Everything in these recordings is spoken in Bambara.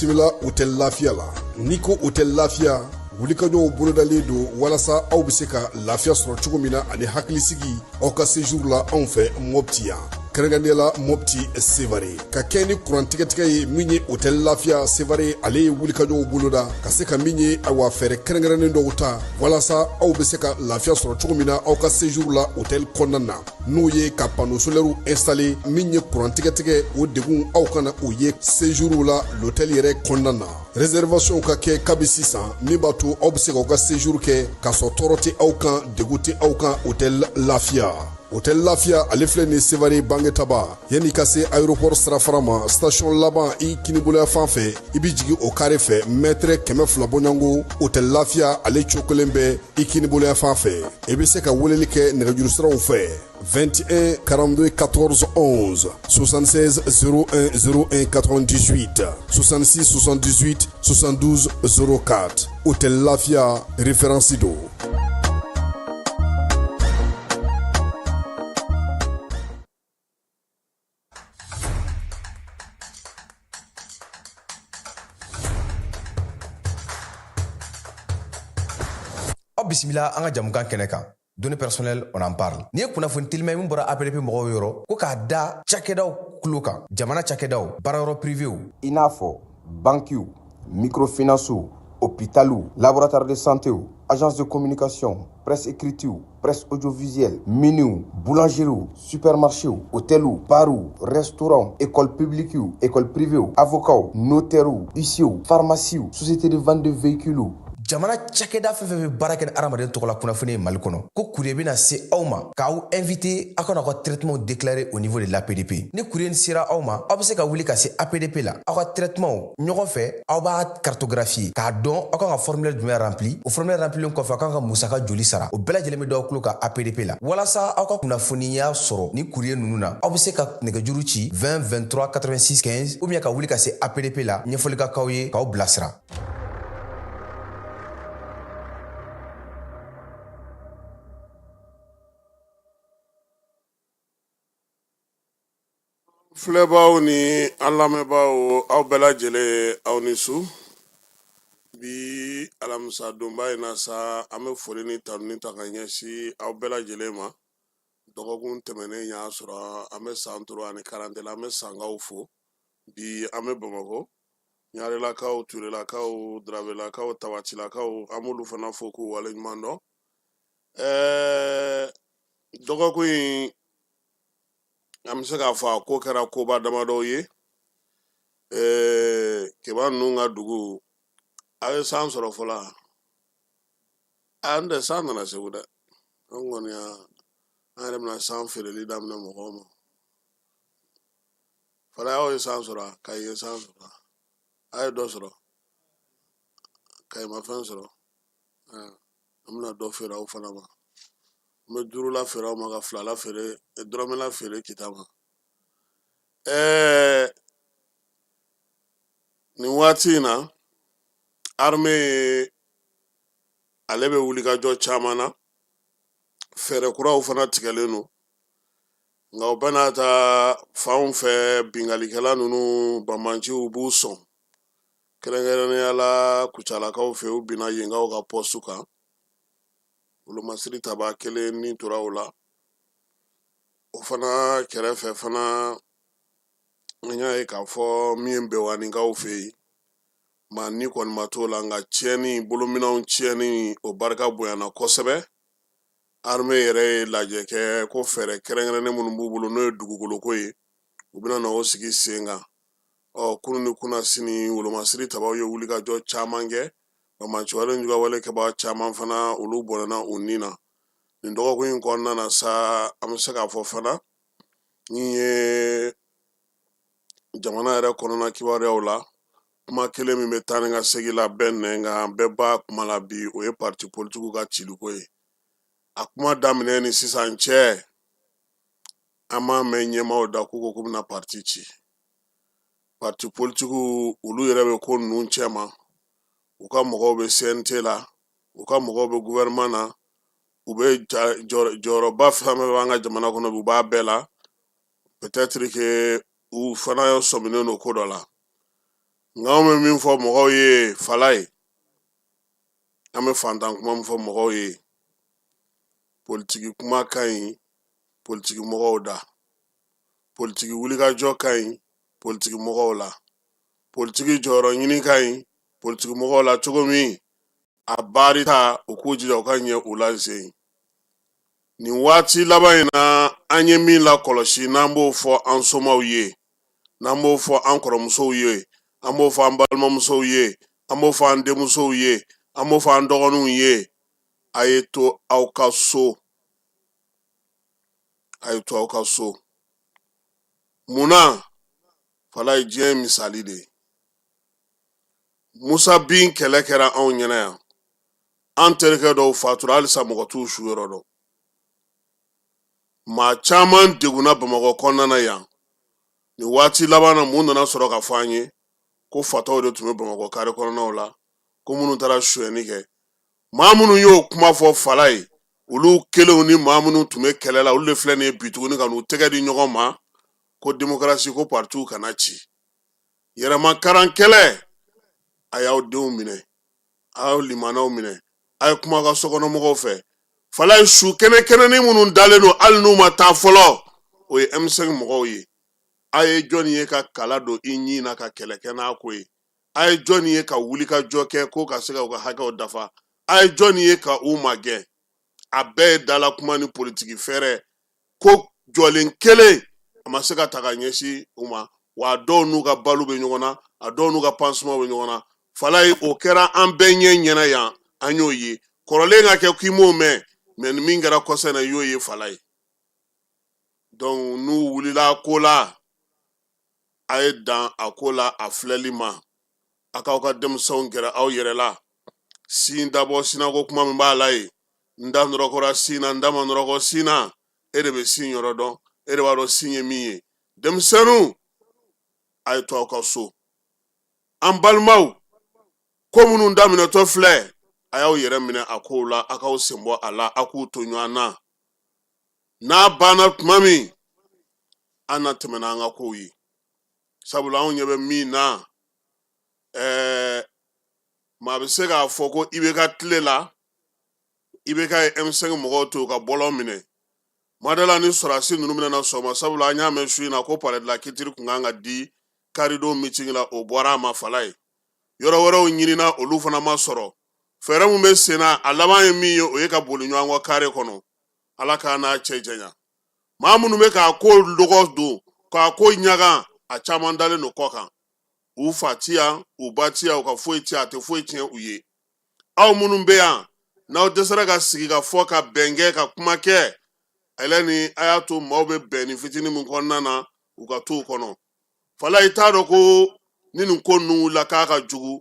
Bisimila hôtel Lafiya la. N'i ko hôtel Lafiya, wulikajɔw bolodalen don walasa aw bɛ se ka lafiya sɔrɔ cogo min na ani hakilisigi aw ka séjour la anw fɛ Mopti yan, kɛrɛnkɛrɛnnenya la Mopti Sevare. Ka kɛ ni kuran tigɛtigɛ ye min ye, hôtel Lafiya Sevare ale ye wulikajɔw boloda ka se ka min ye, awa, fɛɛrɛ kɛrɛnkɛrɛnnen dɔw ta walasa aw bɛ se ka lafiya sɔrɔ cogo min na aw ka séjour la hôtel kɔnɔna na, n'o ye ka panneau solaire installer. Min ye kuran tigɛtigɛ, o degun aw kana o ye séjour la l'hôtel yɛrɛ kɔnɔna na. Réservation ka kɛ kabi sisan, min b'a to aw bɛ se k'aw ka séjour kɛ k'a sɔrɔ tɔɔrɔ tɛ aw kan, degun tɛ aw kan. Hôtel Lafiya, hôtel Lafiya ale filɛ nin Sevare Bangetaba, yanni ka se aéroport sirafara ma, station laban i kiniboloya fan fɛ, i bɛ jigin o carré fɛ, mètre 200 bɔɲɔgɔnko, hôtel Lafiya ale cokolen bɛ i kiniboloya fan fɛ. I bɛ se ka weleli kɛ nɛgɛjuru siraw fɛ: 21 42 14 11, 76 01 01 98, 66 78 72 04. Hôtel Lafia, référence do. Aw bisimila an ka jamukan kɛnɛ kan, Données personnelles, on en parle. N'i ye kunnafoni telima min bɔra APDP mɔgɔw yɔrɔ ko k'a da cakɛdaw tulo kan, jamana cakɛdaw, baarayɔrɔ privéw, i n'a fɔ bankiw, microfinancew, hôpitaliw, laboratoire de santéw, agence de communication, presse écritew, presse audiovisuelle, miniw, boulangeriew, supermarchéw, hôteliw, barw, restaurant, école publiquew, école privéw, avocats, notairew, huissierw, pharmaciew, société de vente de véhicules. Jamana cakɛda fɛn fɛn bɛ baara kɛ ni hadamaden tɔgɔ la kunnafoni ye Mali kɔnɔ, ko courrier bɛna se aw ma k'aw invité aw kana aw ka traitement déclarer au niveau de l'APDP. Ni courrier sera aw ma, aw bɛ se ka wuli ka se APDP la, aw ka traitement ɲɔgɔn fɛ, aw b'a cartographier k'a dɔn aw kan ka formulaire jumɛn rempli. O formulaire remplilen kɔfɛ, aw kan ka musaka joli sara, o bɛɛ lajɛlen bɛ d'aw tulo kan APDP la. Walasa aw ka kunnafoniya sɔrɔ ni courrier ninnu na, aw bɛ se ka nɛgɛjuru ci 20 23 86 15 ou bien ka wuli ka se APDP la, ɲɛfɔli ka k'aw ye k'aw bilasira. Filɛbaw ni an lamɛnbaaw, aw bɛɛ lajɛlen, aw ni su. Bi alamisa donba in na sa, an bɛ foli ni tanuni ta ka ɲɛsin aw bɛɛ lajɛlen ma. Dɔgɔkun tɛmɛnen y'a sɔrɔ an bɛ Santoro ani Karantela, an bɛ Sankaw fo. Bi an bɛ Bamakɔ, Ɲarelakaw, Turelakaw, Darabelakaw, Tabatilakaw, an b'olu fana fo k'u waleɲuman dɔn. Dɔgɔkun in, an bɛ se k'a fɔ a ko kɛra koba damadɔw ye. Keba ninnu ka dugu, a ye san sɔrɔ fɔlɔ? An tɛ san nana Segu dɛ. An kɔni an yɛrɛ bɛna san feereli daminɛ mɔgɔw ma. Fala, aw ye san sɔrɔ? Kayi ye san sɔrɔ? A ye dɔ sɔrɔ? Kayi ma fɛn sɔrɔ. An bɛna dɔ feere aw fana ma. An bɛ duurula feere aw ma, ka filala feere, dɔrɔmɛla feere kita ma. Nin waati in na, armée ale bɛ wulikajɔ caman na, fɛɛrɛ kuraw fana tigɛlen don. Nka o bɛɛ n'a ta, fanw fɛ binkalikɛla ninnu, banbanciw b'u sɔn, kɛrɛnkɛrɛnnenya la Kucalakaw fɛ, u binna yenkaw ka pɔsu kan. Wolomasiri taba kelen ni tora o la. O fana kɛrɛfɛ fana, an y'a ye k'a fɔ min ye Bewanikaw fɛ yen, maa ni kɔni ma t'o la, nka tiɲɛni, bolominɛnw tiɲɛni, o barika bonyana kosɛbɛ. Armée yɛrɛ ye lajɛ kɛ ko fɛɛrɛ kɛrɛnkɛrɛnnen minnu b'u bolo, n'o ye dugukoloko ye, u bɛna na o sigi sen kan. Ɔ kunun ni kunasini, wolomasiri tabaw ye wulikajɔ caman kɛ. Banbaanciwale jugawale kɛbaa caman fana, olu bɔnɛna u ni na nin dɔgɔkun in kɔnɔna na sa. An bɛ se k'a fɔ fana, min ye jamana yɛrɛ kɔnɔna kibaruyaw la, kuma kelen min bɛ taa ni ka segin la bɛɛ nɛn kan, bɛɛ b'a kuma la bi, o ye parti politikiw ka ciliko ye. A kuma daminɛ ni sisan cɛ, an m'a mɛn ɲɛmaaw da k'u ko k'u bɛna parti ci. Parti politikiw, olu yɛrɛ bɛ ko ninnu cɛma. U ka mɔgɔw bɛ CNT la, u ka mɔgɔw bɛ gouvernement na, u bɛ jɔyɔrɔba fɛn fɛn b'an ka jamana kɔnɔ, u b'a bɛɛ la. Peut-être que u fana sɔminen don ko dɔ la. Nka anw bɛ min fɔ mɔgɔw ye, Falaye, an bɛ fantan kuma min fɔ mɔgɔw ye, politiki kuma ka ɲi politiki mɔgɔw da, politiki wulikajɔ ka ɲi politiki mɔgɔw la, politiki jɔyɔrɔ ɲini ka ɲi politiki mɔgɔw la cogo min a baari ta, u k'u jija u ka ɲɛ u la zen. Nin waati laban in na, an ye min lakɔlɔsi, n'an b'o fɔ an somaw ye, n'an b'o fɔ an kɔrɔmusow ye, an b'o fɔ an balimamusow ye, an b'o fɔ an denmusow ye, an b'o fɔ an dɔgɔninw ye, a ye to aw ka so, a ye to aw ka so. Mun na, Falaye? Diɲɛ ye misali de ye. Musa bin kɛlɛ kɛra anw ɲɛna yan, an terikɛ dɔw fatura, halisa mɔgɔ t'u su yɔrɔ dɔn. Maa caman degunna Bamakɔ kɔnɔna na yan nin waati laban na. Mun nana sɔrɔ ka fɔ an ye ko fatɔw de tun bɛ Bamakɔ kare kɔnɔnaw la, ko minnu taara sonyɛni kɛ. Maa minnu y'o kuma fɔ, Falaye, olu kelenw ni maa minnu tun bɛ kɛlɛ la, olu de filɛ nin ye bi tuguni ka n'u tɛgɛ di ɲɔgɔn ma ko demokarasi, ko partiw kana ci. Yɛrɛmakaran kɛlɛ, a y'aw denw minɛ, a y'aw limanaw minɛ, a ye kuma ka sokɔnɔmɔgɔw fɛ. Falaye, su kɛnɛ kɛnɛnin minnu dalen don, hali n'u ma taa fɔlɔ, o ye M5 mɔgɔw ye. A ye jɔnni ye ka kala don i ɲin na ka kɛlɛ kɛ n'a ko ye? A ye jɔnni ye ka wuli ka jɔ kɛ ko ka se ka u ka hakɛw dafa? A ye jɔnni ye ka u magɛn? A bɛɛ ye dala kuma ni politiki fɛɛrɛ ko jɔlen kelen a ma se ka ta ka ɲɛsin u ma. Wa a dɔw n'u ka balu bɛ ɲɔgɔn na, a dɔw n'u ka pansemanw bɛ ɲɔgɔn na. Falaye, o kɛra an bɛɛ ɲɛ ɲɛna yan, an y'o ye. Kɔrɔlen ka kɛ k'i m'o mɛn, mɛ ni min kɛra kɔsɛ na, i y'o ye, Falaye. Donc n'u wulila ko la, a ye dan a ko la a filɛli ma, a k'aw ka denmisɛnw gɛrɛ aw yɛrɛ la. Sin dabɔ sinako kuma min b'a la ye, n da nɔrɔkɔra sin na, n da ma nɔrɔkɔ sin na, e de bɛ sin yɔrɔ dɔn, e de b'a dɔn sin ye min ye. Denmisɛnninw, a ye to aw ka so. An balimaw, ko minnu daminɛtɔ filɛ, a y'aw yɛrɛ minɛ a kow la, a k'aw sen bɔ a la, a k'u to ɲɔgɔn na. N'a banna tuma min, an na tɛmɛ n'an ka kow ye, sabula anw ɲɛ bɛ min na, maa bɛ se k'a fɔ ko IBK tile la, IBK ye M5 mɔgɔw to u ka bɔlɔn minɛ madala ni sɔrɔdasi ninnu bɛna sɔn ma, sabula an y'a mɛn su in na ko palais de la culture tun kan ka di karidon meeting la, o bɔra a ma. Falaye, yɔrɔ wɛrɛw ɲinina, olu fana ma sɔrɔ. Fɛɛrɛ min bɛ sen na, a laban ye min ye, o ye ka boli ɲɔgɔn kɔ kare kɔnɔ. Ala k'a n'a cɛ janya. Maa minnu bɛ k'a ko lɔgɔ don, k'a ko ɲaga, a caman dalen don kɔ kan. U fa ti yan, u ba ti yan, u ka foyi ti yan, a tɛ foyi tiɲɛ u ye. Aw minnu bɛ yan, n'aw dɛsɛra ka sigi ka fɔ, ka bɛn kɛ, ka kuma kɛ, ale ni a y'a to maaw bɛ bɛn ni fitinin min kɔnɔna na, u ka t'o kɔnɔ. Falaye, i t'a dɔn ko ni nin ko ninnu wulila k'a ka jugu,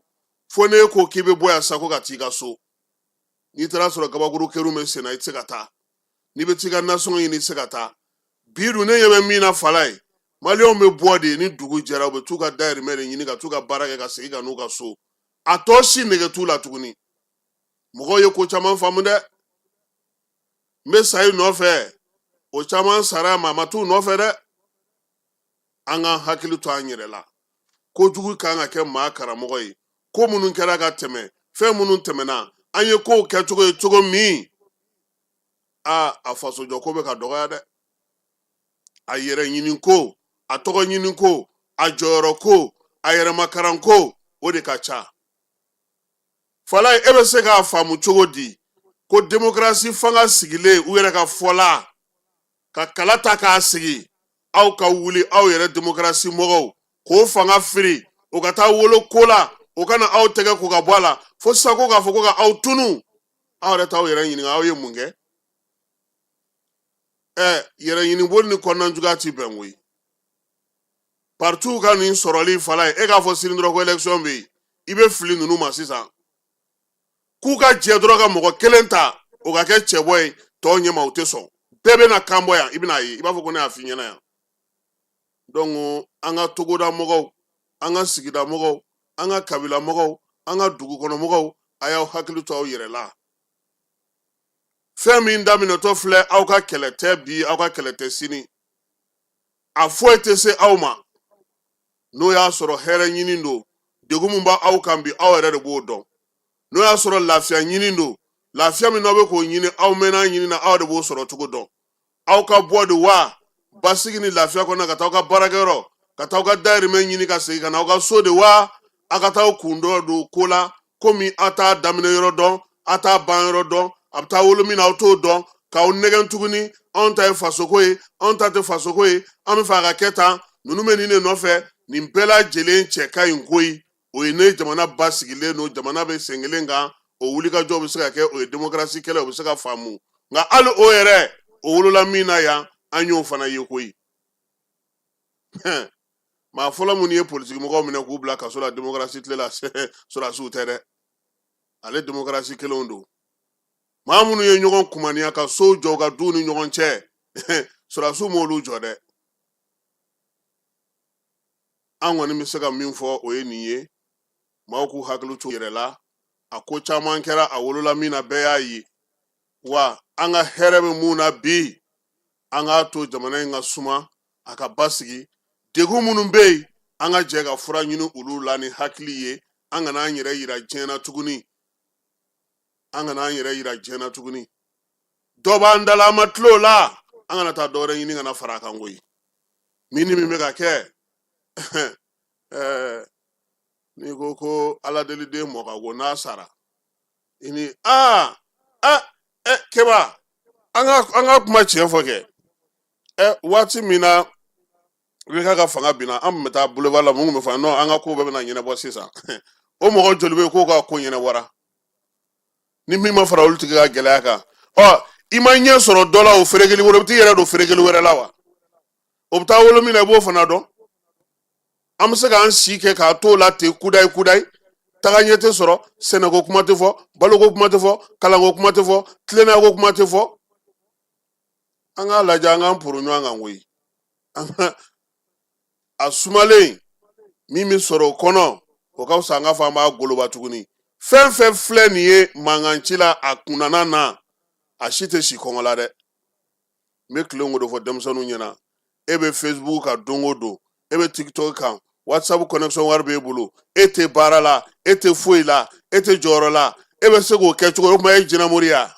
fo n'e ko k'i bɛ bɔ yan sa ko ka t'i ka so. N'i taara sɔrɔ gabakuru kerun bɛ sen na, i tɛ se ka taa. N'i bɛ t'i ka nasɔngɔ ɲini, i tɛ se ka taa. Bi dun, ne ɲɛ bɛ min na, Falaye, maliyɛnw bɛ bɔ de ni dugu jɛra, u bɛ t'u ka dayirimɛ de ɲini ka t'u ka baara kɛ ka segin ka n'u ka so. A tɔ si nege t'u la tuguni. Mɔgɔw ye ko caman faamu dɛ. N bɛ sa i nɔfɛ, o caman sara, maa ma t'u nɔfɛ dɛ. An k'an hakili to an yɛrɛ la. Kojugu kan ka kɛ maa karamɔgɔ ye. Ko minnu kɛra ka tɛmɛ, fɛn minnu tɛmɛna, an ye kow kɛcogo ye cogo min, a fasojɔ ko bɛ ka dɔgɔya dɛ. A yɛrɛ ɲini ko, a tɔgɔ ɲini ko, a jɔyɔrɔ ko, a yɛrɛmakaran ko, o de ka ca. Falaye, e bɛ se k'a faamu cogo di ko demokarasi fanga sigilen, u yɛrɛ ka fɔ la, ka kala ta k'a sigi, aw ka wuli, aw yɛrɛ demokarasi mɔgɔw, k'o fanga firi, o ka taa wolo ko la, o kana aw tɛgɛ ko ka bɔ a la, fo sisan ko k'a fɔ ko ka aw tunu? Aw yɛrɛ t'aw yɛrɛ ɲininka aw ye mun kɛ? Yɛrɛ ɲiniboli ni kɔnɔna juguya ti bɛn koyi. Partiw ka nin sɔrɔli, Falaye, e k'a fɔ sini dɔrɔn ko élection bɛ yen, i bɛ fili ninnu ma sisan k'u ka jɛ dɔrɔn ka mɔgɔ kelen ta, o ka kɛ cɛbɔ ye tɔw ɲɛma, u tɛ sɔn. Bɛɛ bɛna kan bɔ yan, i bɛna ye, i b'a fɔ ko ne y'a f'i ɲɛna yan. Donc an ka togoda mɔgɔw, an ka sigida mɔgɔw, an ka kabila mɔgɔw, an ka dugu kɔnɔ mɔgɔw, a y'aw hakili to aw yɛrɛ la. Fɛn min daminɛtɔ filɛ, aw ka kɛlɛ tɛ bi, aw ka kɛlɛ tɛ sini, a foyi tɛ se aw ma. N'o y'a sɔrɔ hɛrɛ ɲini don, Degun min b'aw kan bi, aw yɛrɛ de b'o dɔn. N'o y'a sɔrɔ lafiya ɲini don, lafiya min n'aw bɛ k'o ɲini, aw mɛnna ɲini na, aw de b'o sɔrɔ cogo dɔn. Aw ka bɔ de wa basigi ni lafiya kɔnɔ ka taa aw ka baarakɛyɔrɔ, ka taa aw ka dayirimɛ ɲini, ka segin ka na aw ka so de wa aw ka taa aw kun dɔ don ko la, komi aw t'a daminɛ yɔrɔ dɔn, aw t'a ban yɔrɔ dɔn, a bɛ taa wolo min na aw t'o dɔn, k'aw nɛgɛn tuguni. Anw ta ye fasoko ye, anw ta tɛ fasoko ye, an bɛ fɛ a ka kɛ tan, ninnu bɛ nin de nɔfɛ. Nin bɛɛ lajɛlen cɛ ka ɲi koyi. O ye ne jamana basigilen don, jamana bɛ sen kelen kan, o wulikajɔ bɛ se ka kɛ, o ye demokarasi kɛlɛ, o bɛ se ka faamu. Nka hali o yɛrɛ, o wolola min na yan, an y'o fana ye koyi. Maa fɔlɔ minnu ye politiki mɔgɔw minɛ k'u bila kaso la demokarasi tile la, sɔrɔdasiw tɛ dɛ, ale demokarasi kelenw don. Maa minnu ye ɲɔgɔn kumaniya ka sow jɔ u ka duw ni ɲɔgɔn cɛ, sɔrɔdasiw m'olu jɔ dɛ. An kɔni bɛ se ka min fɔ, o ye nin ye: maaw k'u hakili to yɛrɛ la. A ko caman kɛra, a wolola min na, bɛɛ y'a ye. Wa an ka hɛrɛ bɛ mun na bi? An k'a to jamana in ka suma, a ka basigi. Degun minnu bɛ yen, an ka jɛ ka fura ɲini olu la ni hakili ye. An kana an yɛrɛ yira diɲɛ na tuguni, an kana an yɛrɛ yira diɲɛ na tuguni. Dɔ b'an da la, an ma tila o la, an kana taa dɔwɛrɛ ɲini ka na fara a kan koyi. Min ni min bɛ ka kɛ, n'i ko ko ala deliden mɔ ka go n'a sara i ni aa ɛ ɛ keba, an ka kuma tiɲɛ fɔ kɛ. Waati min na IBK ka fanga binna, an tun bɛ taa boulevard la, mun tun bɛ fɔ? Non, an ka ko bɛɛ bɛna ɲɛnabɔ sisan. O mɔgɔ joli bɛ yen k'o ka ko ɲɛnabɔra ni min ma fara olu tigi ka gɛlɛya kan? Ɔ, i ma ɲɛ sɔrɔ dɔ la, o ferekeli wɛrɛ, o bɛ t'i yɛrɛ don ferekeli wɛrɛ la wa? O bɛ taa wolo min na, i b'o fana dɔn. An bɛ se k'an si kɛ k'a t'o la ten, kudayi kudayi, taga ɲɛ tɛ sɔrɔ. Sɛnɛko kuma tɛ fɔ, baloko kuma tɛ fɔ, kalanko kuma tɛ fɔ, tilennenya kuma tɛ fɔ. An k'a lajɛ, an k'an poro ɲɔgɔn kan koyi. An ka a sumalen min bɛ sɔrɔ o kɔnɔ, o ka fisa an k'a fɔ an b'a goloba tuguni. Fɛn fɛn filɛ nin ye mankan ci la, a kunnana na, a si tɛ si kɔngɔ la dɛ. N bɛ tile ko de fɔ denmisɛnninw ɲɛna. E bɛ Facebook kan don o don, e bɛ TikTok kan, WhatsApp connexion wari b'e bolo, e tɛ baara la, e tɛ foyi la, e tɛ jɔyɔrɔ la, e bɛ se k'o kɛ cogo? O tuma e ye jinɛmori ya?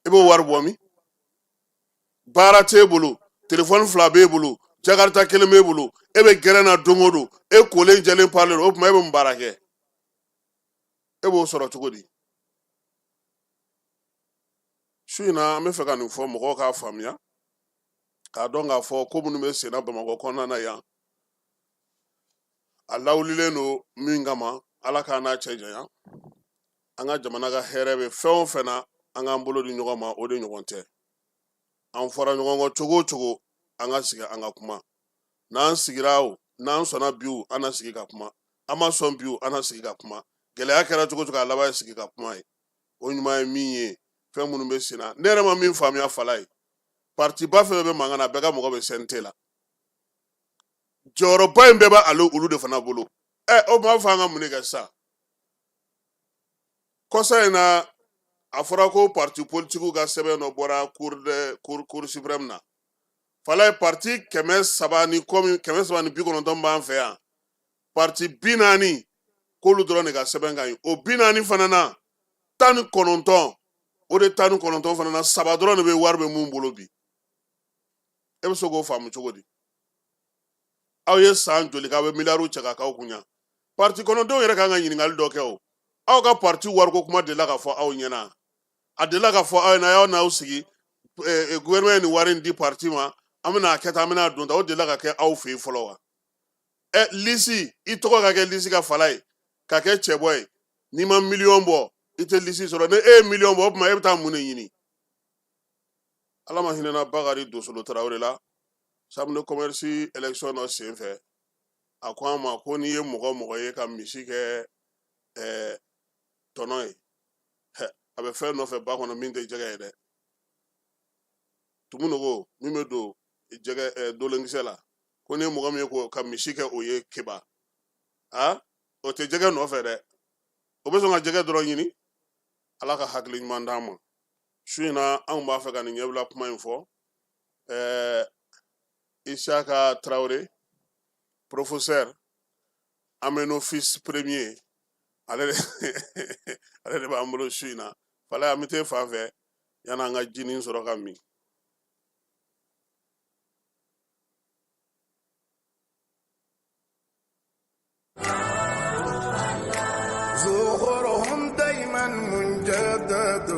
E b'o wari bɔ min? Baara t'e bolo, telefɔni fila b'e bolo, jakarita kelen b'e bolo, e bɛ gɛrɛn na don o don, e kolen jɛlen palen don. O tuma e bɛ mun baara kɛ? E b'o sɔrɔ cogo di? Su in na, an bɛ fɛ ka nin fɔ mɔgɔw k'a faamuya, k'a dɔn k'a fɔ ko minnu bɛ senna Bamakɔ kɔnɔna na yan, a lawulilen don min kama. Ala k'an n'a cɛ janya. An ka jamana ka hɛrɛ bɛ fɛn o fɛn na, an k'an bolo di ɲɔgɔn ma, o de ɲɔgɔn tɛ. An fɔra ɲɔgɔn kɔ cogo o cogo, an ka sigi, an ka kuma. N'an sigira o, n'an sɔnna bi o, an na sigi ka kuma. An ma sɔn bi o, an na sigi ka kuma. Gɛlɛya kɛra cogo o cogo, a laban ye sigi ka kuma ye. O ɲuman ye min ye, fɛn minnu bɛ sen na, ne yɛrɛ ma min faamuya, fala ye partiba fɛn fɛn bɛ mankan na, bɛɛ ka mɔgɔ bɛ CNT la. Jɔyɔrɔba in bɛɛ b'ale olu de fana bolo. O b'a fɔ an ka mun de kɛ sisan? Kɔsa in na, a fɔra ko parti politikiw ka sɛbɛn dɔ bɔra cour suprême na. Fala ye parti 300 ni kɔmi 390 b'an fɛ yan, parti 40 k'olu dɔrɔn de ka sɛbɛn ka ɲi. O 40 fana na, 19, o de 19 fana na, saba dɔrɔn de bɛ wari bɛ mun bolo bi. E bɛ se k'o faamu cogo di? Aw ye san joli k'aw bɛ miliyariw cɛ ka k'aw kun yan? Parti kɔnɔdenw yɛrɛ kan ka ɲininkali dɔ kɛ o. Aw ka parti wariko kuma delila ka fɔ aw ɲɛna? A delila ka fɔ aw ɲɛna, y'aw n'aw sigi, gouvernement ye nin wari in di parti ma, an bɛna a kɛ tan, an bɛna a don tan, o delila ka kɛ aw fɛ yen fɔlɔ wa? Lisi, i tɔgɔ ka kɛ lisi ka fala ye, ka kɛ cɛbɔ ye, n'i ma miliyɔn bɔ, i tɛ lisi sɔrɔ. Ni e ye miliyɔn bɔ, o tuma e bɛ taa mun de ɲini? Ala ma hinɛna Bakari Dosolo Tarawele la, chambre de commerce élection dɔ sen fɛ, a ko an ma ko n'i ye mɔgɔ mɔgɔ ye ka misi kɛ tɔnɔ ye, a bɛ fɛn nɔfɛ ba kɔnɔ min tɛ jɛgɛ ye dɛ. Tumunogo min bɛ don jɛgɛ dolenkisɛ la, ko ni mɔgɔ min ye ko ka misi kɛ o ye keba, a o tɛ jɛgɛ nɔfɛ dɛ, o bɛ sɔn ka jɛgɛ dɔrɔn ɲini. Ala ka hakili ɲuman d'an ma. Su in na, anw b'a fɛ ka nin ɲɛbila kuma in fɔ. Isaka Tarawele, professeur, Amenofis premier, ale de b'an bolo su in na. Falaye, an bɛ t'e fan fɛ yan'an ka jinin sɔrɔ ka min. زخرهم دايما مجدد.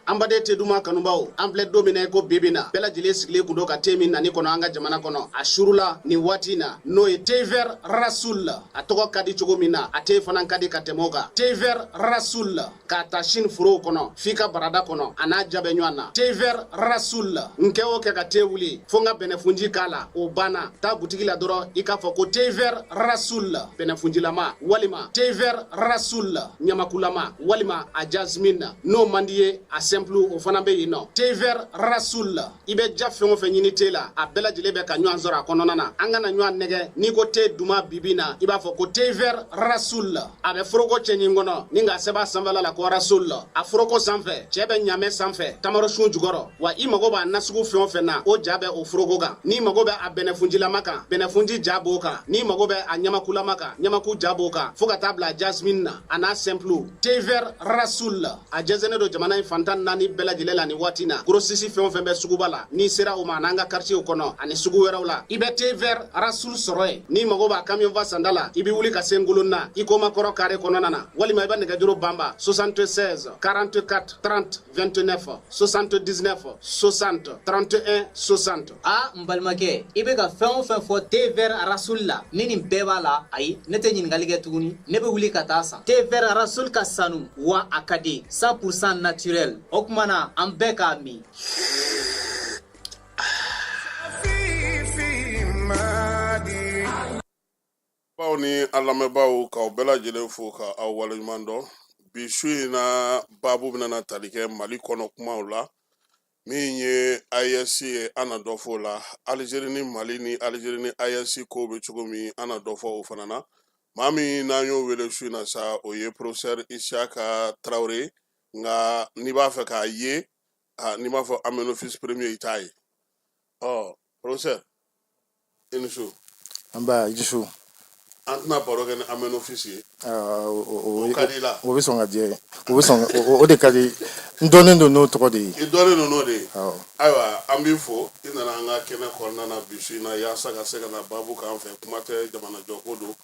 An baden te duman kanubaw, an filɛ don min na i ko bibi na, bɛɛ lajɛlen sigilen kun don ka te min nani kɔnɔ an ka jamana kɔnɔ a surula nin waati na, n'o ye thé vert Rasoul. A tɔgɔ ka di cogo min na, a te fana ka di ka tɛmɛ o kan. Thé vert Rasoul, k'a ta sini forow kɔnɔ f'i ka barada kɔnɔ, a n'a ja bɛ ɲɔgɔn na. Thé vert Rasoul, n kɛ o kɛ ka te wuli fo n ka bɛnɛfunji k'a la, o banna. Taa butigi la dɔrɔn, i k'a fɔ ko thé vert Rasoul bɛnɛfunjilama, walima thé vert Rasoul ɲamakulama, walima a jasmine. N'o man di ye, a simple o fana bɛ yen nɔ. Thé vert Rasoul, i bɛ ja fɛn o fɛn ɲini te la, a bɛɛ lajɛlen bɛ ka ɲɔgɔn sɔrɔ a kɔnɔna na. An kana ɲɔgɔn nɛgɛ, n'i ko te duman bibi na, i b'a fɔ ko thé vert Rasoul. A bɛ foroko cɛɲi kɔnɔ ni k'a sɛbɛn a sanfɛla la ko Rasoul. A foroko sanfɛ, cɛ bɛ ɲamɛ sanfɛ tamarosun jukɔrɔ. Wa i mago b'a nasugu fɛn o fɛn na, o ja bɛ o foroko kan. N'i mago bɛ a bɛnɛfunjilama kan, bɛnɛfunji ja b'o kan. N'i mago bɛ a ɲamakulama kan, ɲamaku ja b'o kan, fo ka taa bila jasmine na, a n'a simple. Thé vert Rasoul, a jɛnsɛnnen don jamana in fan 14 bɛɛ lajɛlen la nin waati na. Grossiste fɛn o fɛn bɛ suguba la, n'i sera o ma, n'an ka quartier kɔnɔ ani sugu wɛrɛw la, i bɛ thé vert Rasoul sɔrɔ yen. N'i mago b'a camion fa sanda la, i bɛ wuli ka se Ngolonna i koma kɔrɔ carré kɔnɔna na, walima i bɛ nɛgɛjuru banba 76 44 30 29, 79 60 31 60. A n balimakɛ, i bɛ ka fɛn o fɛn fɔ thé vert Rasoul la, ni nin bɛɛ b'a la, ayi, ne tɛ ɲininkali kɛ tuguni, ne bɛ wuli ka taa san. Thé vert Rasoul ka sanu wa a ka di, 100% naturel. O tuma na an bɛɛ k'a min. في في مادي. Baw ni an lamɛnbaaw, k'aw bɛɛ lajɛlen fo ka aw waleɲuman dɔn. Bi su in na, baabu bɛna na tali kɛ Mali kɔnɔ kumaw la. Min ye AES ye, an na dɔ fɔ o la. Alizeri ni Mali ni Alizeri ni AES kow bɛ cogo min, an na dɔ fɔ o fana na. Maa min n'an y'o wele su in na sa, o ye professeur Isiaka Tarawele. Nka n'i b'a fɛ k'a ye, n'i m'a fɔ Amenofis premier, i t'a ye. Ɔ professeur, i ni su. An ba, i su. An tɛna baro kɛ ni Amenofis ye. O O ka di i la? O bɛ sɔn ka diya ye, o bɛ sɔn, o de ka di n. Dɔnnen don n'o tɔgɔ de ye. I dɔnnen don n'o de ye. Awɔ. Ayiwa, an b'i fo, i nana an ka kɛnɛ kɔnɔna na bi su in na yaasa ka se ka na baabu k'an fɛ. Kuma tɛ, jamana jɔko don.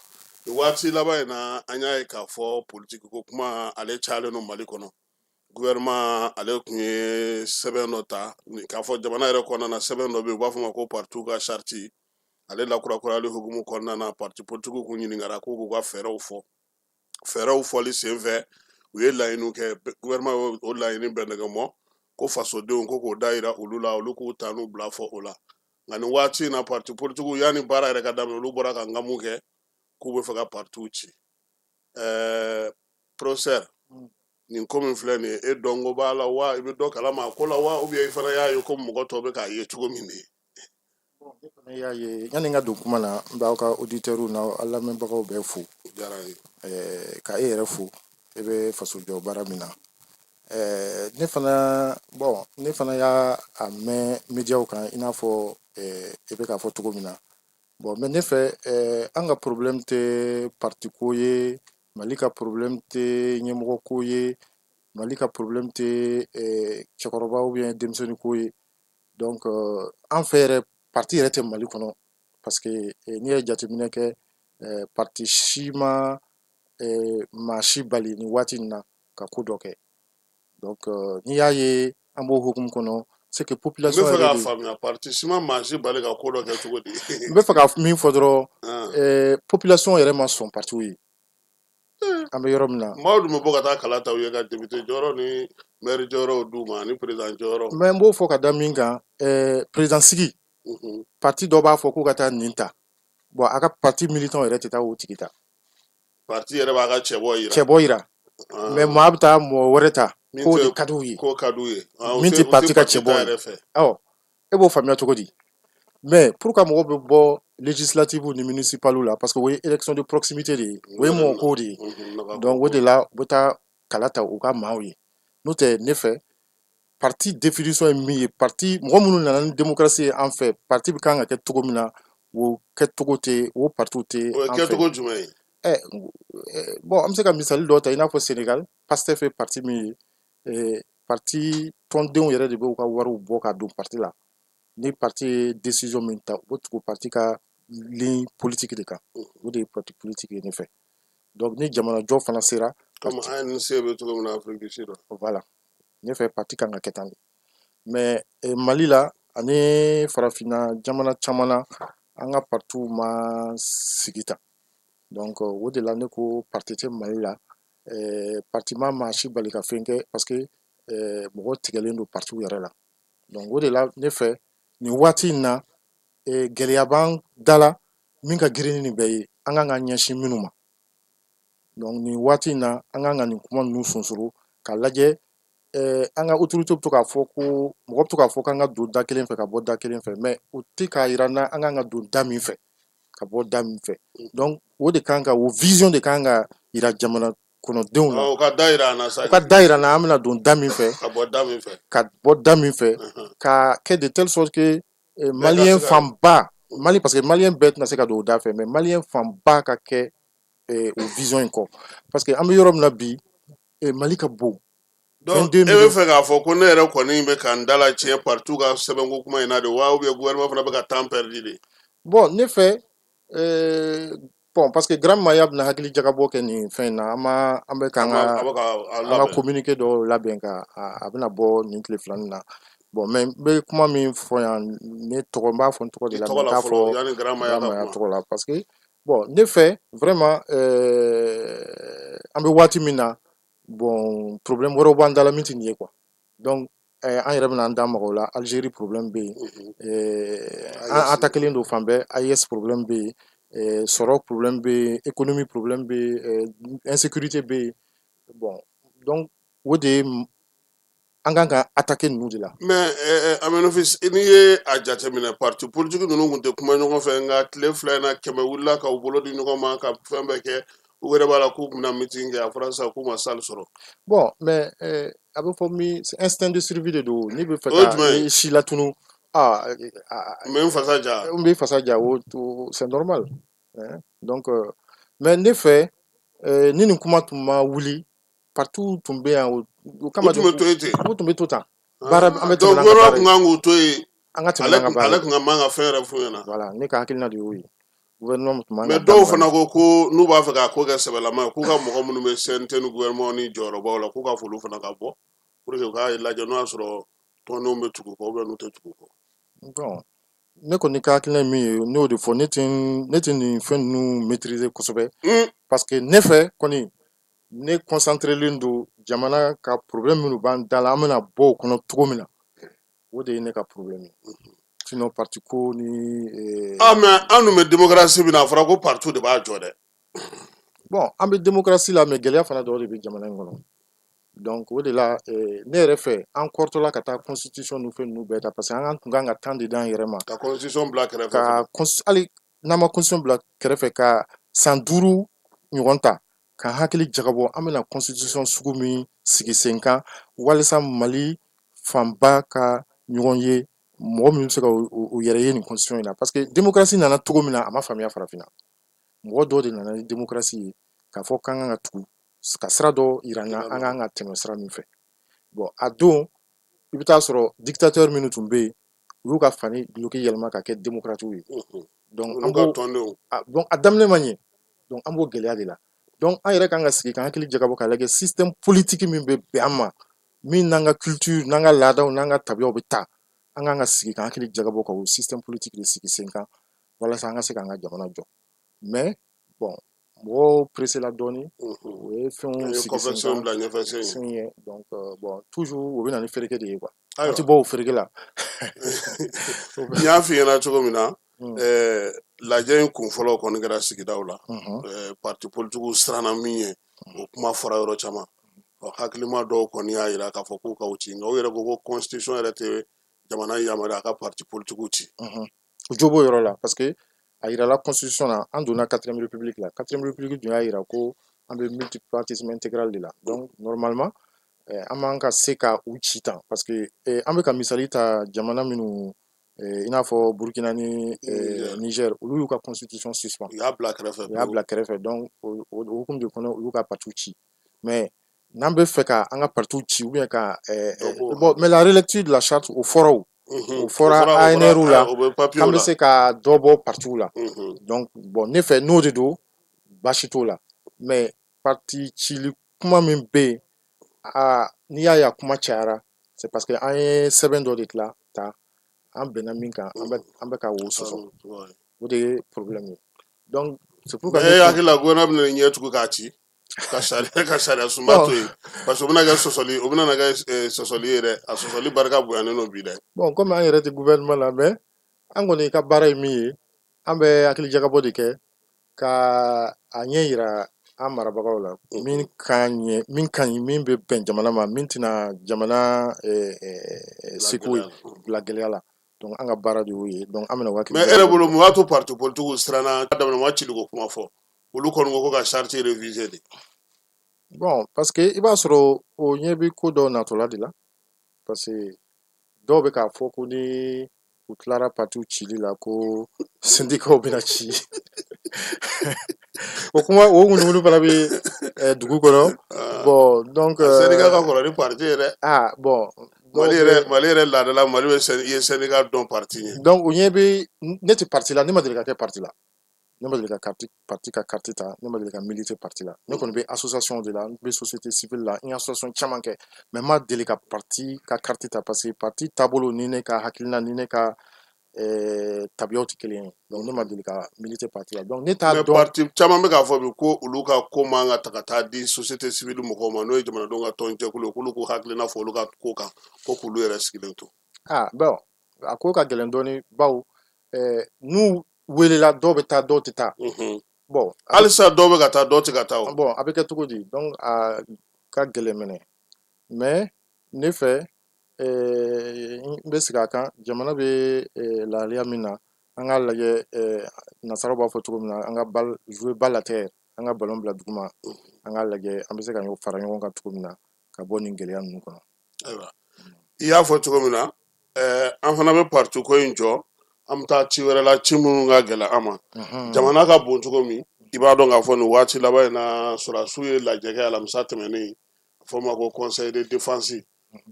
Nin waati laban in na, an y'a ye k'a fɔ politiki ko kuma ale cayalen don Mali kɔnɔ. Gouvernement ale tun ye sɛbɛn dɔ ta k'a fɔ jamana yɛrɛ kɔnɔna na, sɛbɛn dɔ bɛ yen, u b'a fɔ o ma ko partiw ka charte. Ale lakurakurayali hukumu kɔnɔna na, parti politikiw kun ɲininkara k'u k'u ka fɛɛrɛw fɔ. Fɛɛrɛw fɔli senfɛ, u ye laɲiniw kɛ. Gouvernement o laɲini bɛɛ nɛgɛ mɔ ko fasodenw ko k'o da yira olu la, olu k'u ta n'u bila fɔ o la. Nka nin waati in na, parti politikiw, yanni baara yɛrɛ ka daminɛ, olu bɔra ka nkamu kɛ k'u bɛ fɛ ka partiw ci. Professeur, nin ko min filɛ nin ye, e dɔnko b'a la wa? I bɛ dɔ kalama a ko la wa? Ou bien i fana y'a ye ko mɔgɔ tɔw bɛ k'a ye cogo min de ye? Ne y'a ye, yanni n ka don kuma na, n b'aw ka auditeurs n'aw lamɛnbagaw bɛɛ fo. O diyara n ye. Ka e yɛrɛ fo, e bɛ faso jɔ baara min na. Ne fana, bon, ne fana y'a a mɛn médiaw kan i n'a fɔ e bɛ k'a fɔ cogo min na. Bon, mais ne fɛ, an ka problème tɛ parti ko ye, Mali ka problème tɛ ɲɛmɔgɔ ko ye, Mali ka problème tɛ cɛkɔrɔba ou bien denmisɛnnin ko ye. Donc an fɛ yɛrɛ, parti yɛrɛ tɛ Mali kɔnɔ, parce que n'i ye jateminɛ kɛ, parti si ma maa si bali nin waati in na ka ko dɔ kɛ. Donc n'i y'a ye an b'o hukumu kɔnɔ, c'est que N bɛ population fɛ yɛrɛ k'a de faamuya, parti si ma maa si bali ka ko dɔ kɛ cogo di? N bɛ fɛ ka min fɔ dɔrɔn, population yɛrɛ ma sɔn partiw ye, an bɛ yɔrɔ min na. Maaw dun bɛ bɔ ka taa kala ta u ye ka député jɔyɔrɔ ni maire jɔyɔrɔw d'u ma ani président jɔyɔrɔ. Mais n b'o fɔ ka da min kan, président sigi, parti dɔ b'a fɔ k'u ka taa nin ta. Bon, a ka parti militant yɛrɛ tɛ taa o tigi ta. Parti yɛrɛ b'a ka cɛbɔ yira. Cɛbɔ yira, mais maa bɛ taa mɔgɔ wɛrɛ ta min k'o de tɛ ka d'u ye. K'o ka d'u ye. O Min tɛ tɛ o parti tɛ ka parti cɛbɔ ta ye. yɛrɛ fɛ. Awɔ, e b'o faamuya cogo di? Mais pour que mɔgɔw bɛ bɔ législative ni municipal la, parce que o ye élection de proximité de ye, o ye mɔgɔ ko de ye. Donc o de la u bɛ taa kala ta u ka maaw ye. N'o tɛ, ne fɛ, Parti définition ye min ye, parti mɔgɔ minnu nana ni démocratie ye an fɛ, parti bɛ kan ka kɛ cogo min na, o kɛcogo tɛ, o partiw tɛ O ye an fɛ. kɛcogo jumɛn ye? Bon, an bɛ se ka misali dɔ ta i n'a fɔ Sénégal, Pastef ye parti min ye, parti tɔndenw yɛrɛ de bɛ u ka wariw bɔ ka don parti la. Ni parti ye décision min ta, u bɛ tugu parti ka ligne politique de kan. O de ye parti politique ye ne fɛ. Donc ni jamanajɔ fana sera, Comme ANC bɛ cogo min na Afrique du Sud. Voilà, ne fɛ parti kan ka kɛ tan de. Mais Mali la ani farafinna jamana caman na, an ka partiw ma sigi tan. Donc o de la ne ko parti tɛ Mali la. Parti ma maa si bali ka fɛn kɛ, parce que mɔgɔ tigɛlen don partiw yɛrɛ la. Donc o de la ne fɛ, nin waati in na, gɛlɛya b'an da la min ka girin ni nin bɛɛ ye, an kan ka ɲɛsin minnu ma. Donc nin waati in na, an kan ka nin kuma ninnu sonsoro k'a lajɛ. An ka autorité bɛ to k'a fɔ ko mɔgɔ bɛ to k'a fɔ k'an ka don da kelen fɛ ka bɔ da kelen fɛ, mais u tɛ k'a yira n na an kan ka don da min fɛ ka bɔ da min fɛ. Donc o de kan ka, o vision de kan ka yira jamana kɔnɔdenw na. O ka da yira an na sa. U ka da yira n na an bɛna don da min fɛ ka bɔ da min fɛ. Ka bɔ da min fɛ, ka kɛ de telle sorte que malien fanba, Mali, parce que malien bɛɛ tɛna se ka don o da fɛ, mais malien fanba ka kɛ o vision in kɔ, parce que an bɛ yɔrɔ min na bi, Mali ka bon. Donc e bɛ fɛ k'a fɔ ko ne yɛrɛ kɔni bɛ ka n da la tiɲɛ parti ka sɛbɛnko kuma in na de wa, ou bien gouvernement fana bɛ ka temps perdu de? Bon, ne fɛ, bon, parce que Grand Maya bɛna hakili jagabɔ kɛ nin fɛn in na. An ma, an bɛ k'an ka an ka communiqué dɔw labɛn ka a bɛna bɔ nin tile fila nin na. Bon, mais n bɛ kuma min fɔ yan, ne tɔgɔ, n b'a fɔ n tɔgɔ de la, n t'a fɔ Grand Maya tɔgɔ la, parce que bon, ne fɛ vraiment, an bɛ waati min na, bon, problème wɛrɛw b'an da la min tɛ nin ye quoi. Donc an yɛrɛ bɛna an da maga o la. Algérie problème bɛ yen, an attaqué don fan bɛɛ, AES problème bɛ yen, sɔrɔ problème bɛ yen, économie problème bɛ yen, insécurité bɛ yen. Bon, donc o de ye an kan ka attaquer ninnu de la. Mais Amenofis, n'i ye a jateminɛ, parti politique ninnu tun tɛ kuma ɲɔgɔn fɛ, nka tile 2 in na, 100 wulila ka u bolo di ɲɔgɔn ma ka fɛn bɛɛ kɛ. U yɛrɛ b'a la k'u bɛna meeting kɛ, a fɔra sisan k'u ma salle sɔrɔ. Bon, mais a bɛ fɔ min, instinct de survie de don. N'i bɛ fɛ ka i si latunu, ah, n bɛ n fasa ja. N bɛ fasa ja, o c'est normal. Donc mais ne fɛ, ni nin kuma tun ma wuli, parti tun bɛ yan o kama. U tun bɛ to yen ten. U tun bɛ to tan. Baara an bɛ tɛmɛ n'an ka baara ye. Donc gouvernement tun kan k'u to yen. An ka tɛmɛ n'an ka baara ye. Ale tun ka man ka fɛn yɛrɛ f'u ɲɛna. Voilà, ne ka hakilina de y'o ye. Gouvernement tun man Mais dɔw fana ko ko n'u b'a fɛ k'a ko kɛ sɛbɛlama ye, k'u ka mɔgɔ minnu bɛ CNT ni gouvernement ni jɔyɔrɔbaw la, k'u ka fɔ olu fana ka bɔ pour que u k'a lajɛ n'o y'a sɔrɔ tɔndenw bɛ tugu kɔ ou bien n'u tɛ tugu kɔ. Bon, ne kɔni ka hakilina ye min ye, ne y'o de fɔ. Ne tɛ nin fɛn ninnu maîtriser kosɛbɛ, parce que ne fɛ kɔni, ne concentrelen don jamana ka problème minnu b'an da la, an bɛna bɔ o kɔnɔ cogo min na, o de ye ne ka problème ye. Sinon parti ko ni Ah, mais an dun bɛ démocratie min na, a fɔra ko parti de b'a jɔ dɛ. Bon, an bɛ démocratie la, mais gɛlɛya fana dɔw de bɛ jamana in kɔnɔ. Donc o de la, ne yɛrɛ fɛ, an kɔrɔtɔla ka taa constitution ni fɛn ninnu bɛɛ ta, parce que an tun kan ka temps de d'an yɛrɛ ma. Ka constitution bila kɛrɛfɛ. Ka hali n'an ma constitution bila kɛrɛfɛ, ka san 5 ɲɔgɔn ta ka hakili jagabɔ an bɛna constitution sugu min sigi sen kan, walasa Mali fanba ka ɲɔgɔn ye, mɔgɔ min bɛ se ka u yɛrɛ ye nin constitution in na. Parce que démocratie nana cogo min na, a ma faamuya farafinna. Mɔgɔ dɔw de nana ni démocratie ye k'a fɔ k'an kan ka tugu ka sira dɔ yira n na, an kan ka tɛmɛ sira min fɛ. Bon, a don, i bɛ taa sɔrɔ dictateur minnu tun bɛ yen, u y'u ka fani duloki yɛlɛma ka kɛ démocrates ye. Donc an b'o, donc a daminɛ ma ɲɛ. Donc an b'o gɛlɛya de la. Donc an yɛrɛ kan ka sigi ka hakili jagabɔ k'a lajɛ système politique min bɛ bɛn an ma, min n'an ka culture, n'an ka laadaw, n'an ka tabiyaw bɛ taa. An kan ka sigi ka hakili jagabɔ ka o système politique de sigi sen kan, walasa an ka se k'an ka jamana jɔ. Mais bon, mɔgɔw pressé la dɔɔni, o ye fɛnw sigi sen kan bila ɲɛfɛ sen ye. Donc bon, toujours o bɛ na ni fereke de ye quoi, an ti bɔ o fereke la. N y'a f'i ɲɛna cogo min na, lajɛ in kun fɔlɔ kɔni kɛra sigidaw la. Parti politigiw siranna min ye, o kuma fɔra yɔrɔ caman. Ɔ, hakilima dɔw kɔni y'a yira k'a fɔ k'u k'aw ci, nka u yɛrɛ ko ko constitution yɛrɛ tɛ jamana yamaruya a ka parti politigiw ci. O jo b'o yɔrɔ la, parce que a yirala constitution na, an donna quatrième république la. Quatrième république dun y'a yira ko an bɛ multipartisme intégral de la. Donc normalement, An man ka se ka u ci tan, parce que an bɛ ka misali ta jamana minnu, i n'a fɔ Burkina ni Niger, olu y'u ka constitution suspend. U y'a bila kɛrɛfɛ. U y'a bila kɛrɛfɛ. Donc o hukumu de kɔnɔ, u y'u ka parti ci. Mais n'an bɛ fɛ ka an ka parti ci ou bien ka bon, mais la relecture de la charte, o fɔra, o fɔra ANR la k'an bɛ se ka dɔ bɔ partiw la. Donc bon, ne fɛ, n'o de don, baasi t'o la. Mais parti cili kuma min bɛ yen, aa, n'i y'a ye a kuma cayara, c'est parce que an ye sɛbɛn dɔ de tila ta, an bɛnna min kan, an bɛ ka o sɔsɔ, o de ye problème ye. Donc c'est pourquoi e hakili la gouvernement bɛna ɲɛ tugun k'a ci ka sariya sunba to yen, parce que o bɛna kɛ sɔsɔli, o bɛna kɛ sɔsɔli ye dɛ. A sɔsɔli barika bonyanen don bi dɛ. Bon, comme an yɛrɛ tɛ gouvernement la, mais an kɔni ka baara ye min ye, an bɛ hakili jagabɔ de kɛ ka a ɲɛ yira an marabagaw la min ka ɲɛ, min ka ɲi, min bɛ bɛn jamana ma, min tɛna jamana seko bila gɛlɛya la. Donc an ka baara de y'o ye. Donc an bɛna waati. Mais e yɛrɛ bolo, mun b'a to parti politique siranna daminɛ ma ciliko kuma fɔ? Olu kɔni ko ka charte réviser de. Bon, parce que i b'a sɔrɔ o ɲɛ bɛ ko dɔw natɔla de la, parce que dɔw bɛ k'a fɔ ko ni u tilara partiw cili la, ko syndicats bɛna ci. O kuma, o ŋunuŋunu fana bɛ dugu kɔnɔ. Bon, donc syndicat ka kɔrɔ ni parti ye dɛ. Ah bon. Mali yɛrɛ laadala, Mali bɛ i ye syndicat dɔn parti ɲɛ. Donc o ɲɛ bɛ. Ne tɛ parti la, ne ma deli ka kɛ parti la, ne ma deli ka carte parti ka carte ta, ne ma deli ka militer parti la. Ne kɔni bɛ association de la, n bɛ société civile la, n ye association caman kɛ, mais n ma deli ka parti ka carte ta, parce que parti taabolo ni ne ka hakilina ni ne ka tabiyaw tɛ kelen ye. Donc ne ma deli ka militer parti la, donc ne t'a dɔn. Parti caman bɛ k'a fɔ bi ko olu ka ko man ka ta ka taa di société civile mɔgɔw ma, n'o ye jamanadenw ka tɔn jɛkulu ye, k'olu k'u hakilina fɔ olu ka ko kan, ko k'olu yɛrɛ sigilen to. Ah bon, a ko ka gɛlɛn dɔɔni, bawo n'u welela, dɔw bɛ taa, dɔw tɛ taa. Bon. Halisa dɔw bɛ ka taa, dɔw tɛ ka taa o. Bon, a bɛ kɛ cogo di? Donc a ka gɛlɛn minɛ. Mais ne fɛ, n bɛ segin a kan, jamana bɛ lahalaya min na, an k'a lajɛ, nasaraw b'a fɔ cogo min na, an ka balle jouer balle à terre, an ka ballon bila duguma, an k'a lajɛ an bɛ se ka fara ɲɔgɔn kan cogo min na ka bɔ nin gɛlɛya ninnu kɔnɔ. Ayiwa, i y'a fɔ cogo min na, an fana bɛ parti ko in jɔ, an bɛ taa ci wɛrɛ la, ci minnu ka gɛlɛn an ma. Jamana ka bon cogo min, i b'a dɔn k'a fɔ nin waati laban in na, sɔrɔdasiw ye lajɛ kɛ alamisa tɛmɛnen, a fɔ ma ko conseil de défense,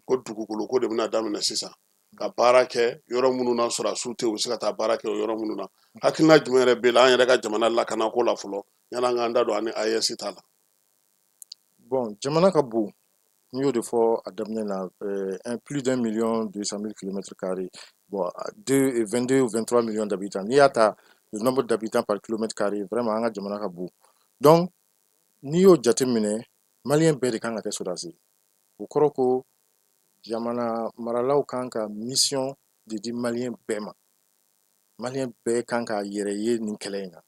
ko dugukolo ko de bɛna daminɛ sisan ka baara kɛ yɔrɔ minnu na sɔrɔdasiw tɛ yen, u bɛ se ka taa baara kɛ o yɔrɔ minnu na. Hakilina jumɛn yɛrɛ b'e la an yɛrɛ ka jamana lakanako la fɔlɔ, yan'an k'an da don ani AES ta la? Bon, jamana ka bon, n y'o de fɔ a daminɛ na, plus d'1 200 000 kilomètres carrés. Bon, 2, 22 ou 23 millions d'habitants. N'i y'a ta le nombre d'habitants par kilomètre carré, vraiment an ka jamana ka bon. Donc n'i y'o jateminɛ, malien bɛɛ de kan ka kɛ sɔrɔdasi. O kɔrɔ ko jamana maralaw kan ka mission de di malien bɛɛ ma, malien bɛɛ kan k'a yɛrɛ ye nin kɛlɛ in na.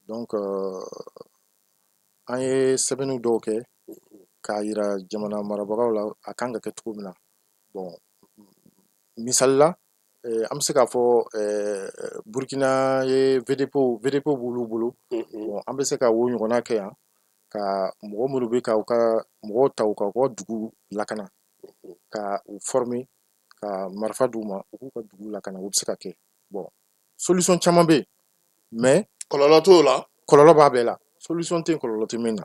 Donc an ye sɛbɛnni dɔw kɛ k'a yira jamana marabagaw la a kan ka kɛ cogo min na. Bon, misali la, an bɛ se k'a fɔ Burkina ye VDP, VDP b'olu bolo. Bon, an bɛ se ka o ɲɔgɔnna kɛ yan, ka mɔgɔ minnu bɛ ka u ka mɔgɔw ta u ka u ka dugu lakana, ka u former, ka marifa d'u ma, u k'u ka dugu lakana. O bɛ se ka kɛ. Bon, solution caman bɛ yen, mais kɔlɔlɔ t'o la. Kɔlɔlɔ b'a bɛɛ la. Solution tɛ yen kɔlɔlɔ tɛ min na,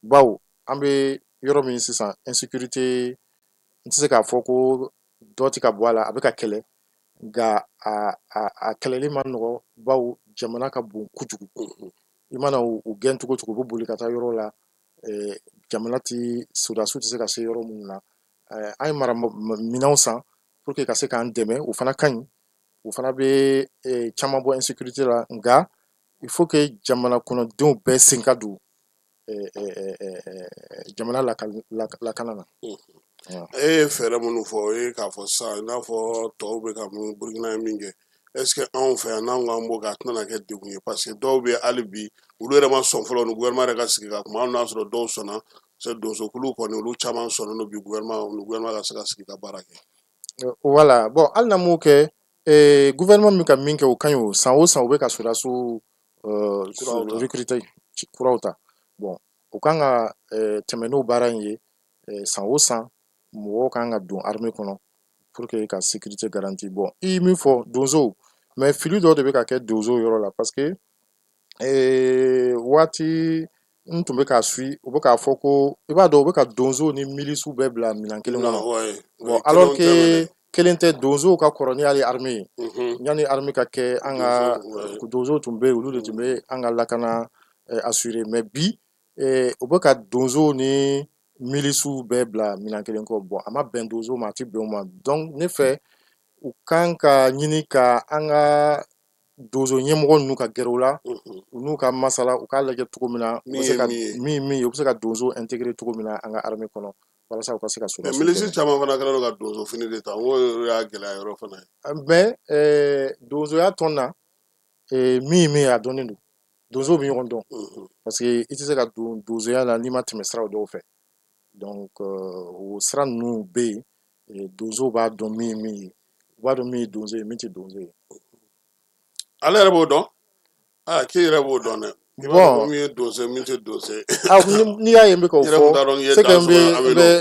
bawo an bɛ yɔrɔ min sisan, insécurité, n tɛ se k'a fɔ ko dɔ tɛ ka bɔ a la, a bɛ ka kɛlɛ, nka a kɛlɛli ma nɔgɔ, bawo jamana ka bon kojugu. I mana u gɛn cogo cogo, u bɛ boli ka taa yɔrɔ la, jamana ti, sɔrɔdasiw tɛ se ka se yɔrɔ minnu na. An ye mara minɛnw san pour que ka se k'an dɛmɛ, o fana ka ɲi, o fana bɛ caman bɔ insécurité la. Nka il faut que jamana kɔnɔdenw bɛɛ sen ka don jamana lakana na. E ye fɛɛrɛ minnu fɔ, o ye k'a fɔ sisan, i n'a fɔ tɔw bɛ ka mun, Burukina ye min kɛ, est ce que anw fɛ yan, n'an ko an b'o kɛ, a tɛna kɛ degun ye? Parce que dɔw bɛ hali bi, olu yɛrɛ ma sɔn fɔlɔ ni gouvernement yɛrɛ ka sigi ka kuma, hali n'a sɔrɔ dɔw sɔnna. Parce que donsokulu kɔni, olu caman sɔnnen don bi gouvernement ni gouvernement ka se ka sigi ka baara kɛ. Voilà. Bon, hali n'an m'o kɛ, gouvernement min ka min kɛ, o ka ɲi. O san o san, u bɛ ka sɔrɔdasiw recruter kuraw ta. Bon, o kan ka tɛmɛ n'o baara in ye. San o san mɔgɔw kan ka don armée kɔnɔ pour que ka sécurité garantie. Bon, i ye min fɔ donsow, mais fili dɔ de bɛ ka kɛ donsow yɔrɔ la, parce que waati n tun bɛ k'a suit, u bɛ k'a fɔ ko i b'a dɔn, u bɛ ka donsow ni milisiw bɛɛ bila minɛn kelen kɔnɔ. Bon, alors que kelen tɛ. Donsow ka kɔrɔ ni hali armée ye. Yanni armée ka kɛ, an ka donsow tun bɛ yen, olu de tun bɛ an ka lakana assurer. Mais bi, u bɛ ka donsow ni milisiw bɛɛ bila minɛn kelen kɔ. Bon, a ma bɛn donsow ma, a tɛ bɛn u ma. Donc ne fɛ, u kan ka ɲini ka an ka donso ɲɛmɔgɔ ninnu ka gɛrɛ u la, u n'u ka masala, u k'a lajɛ cogo min na u bɛ se ka min ye, u bɛ se ka donso intégrer cogo min na an ka armée kɔnɔ, walasa u ka se ka sɔrɔ. Milisi caman fana kɛlen don ka donso fini de ta, n ko y'a gɛlɛya yɔrɔ fana ye. Mais donsoya tɔn na, min ye, a dɔnnen don, donsow bɛ ɲɔgɔn dɔn, parce que i tɛ se ka don donsoya la n'i ma tɛmɛ siraw dɔw fɛ. Donc o sira ninnu bɛ yen, donsow b'a dɔn min ye min ye, u b'a dɔn min ye donso ye, min tɛ donso ye. Ale yɛrɛ b'o dɔn. Aa, k'e yɛrɛ b'o dɔn dɛ. Bon, min ye donso ye, min tɛ donso ye. Ah, n'i y'a ye n bɛ k'o fɔ, c'est que n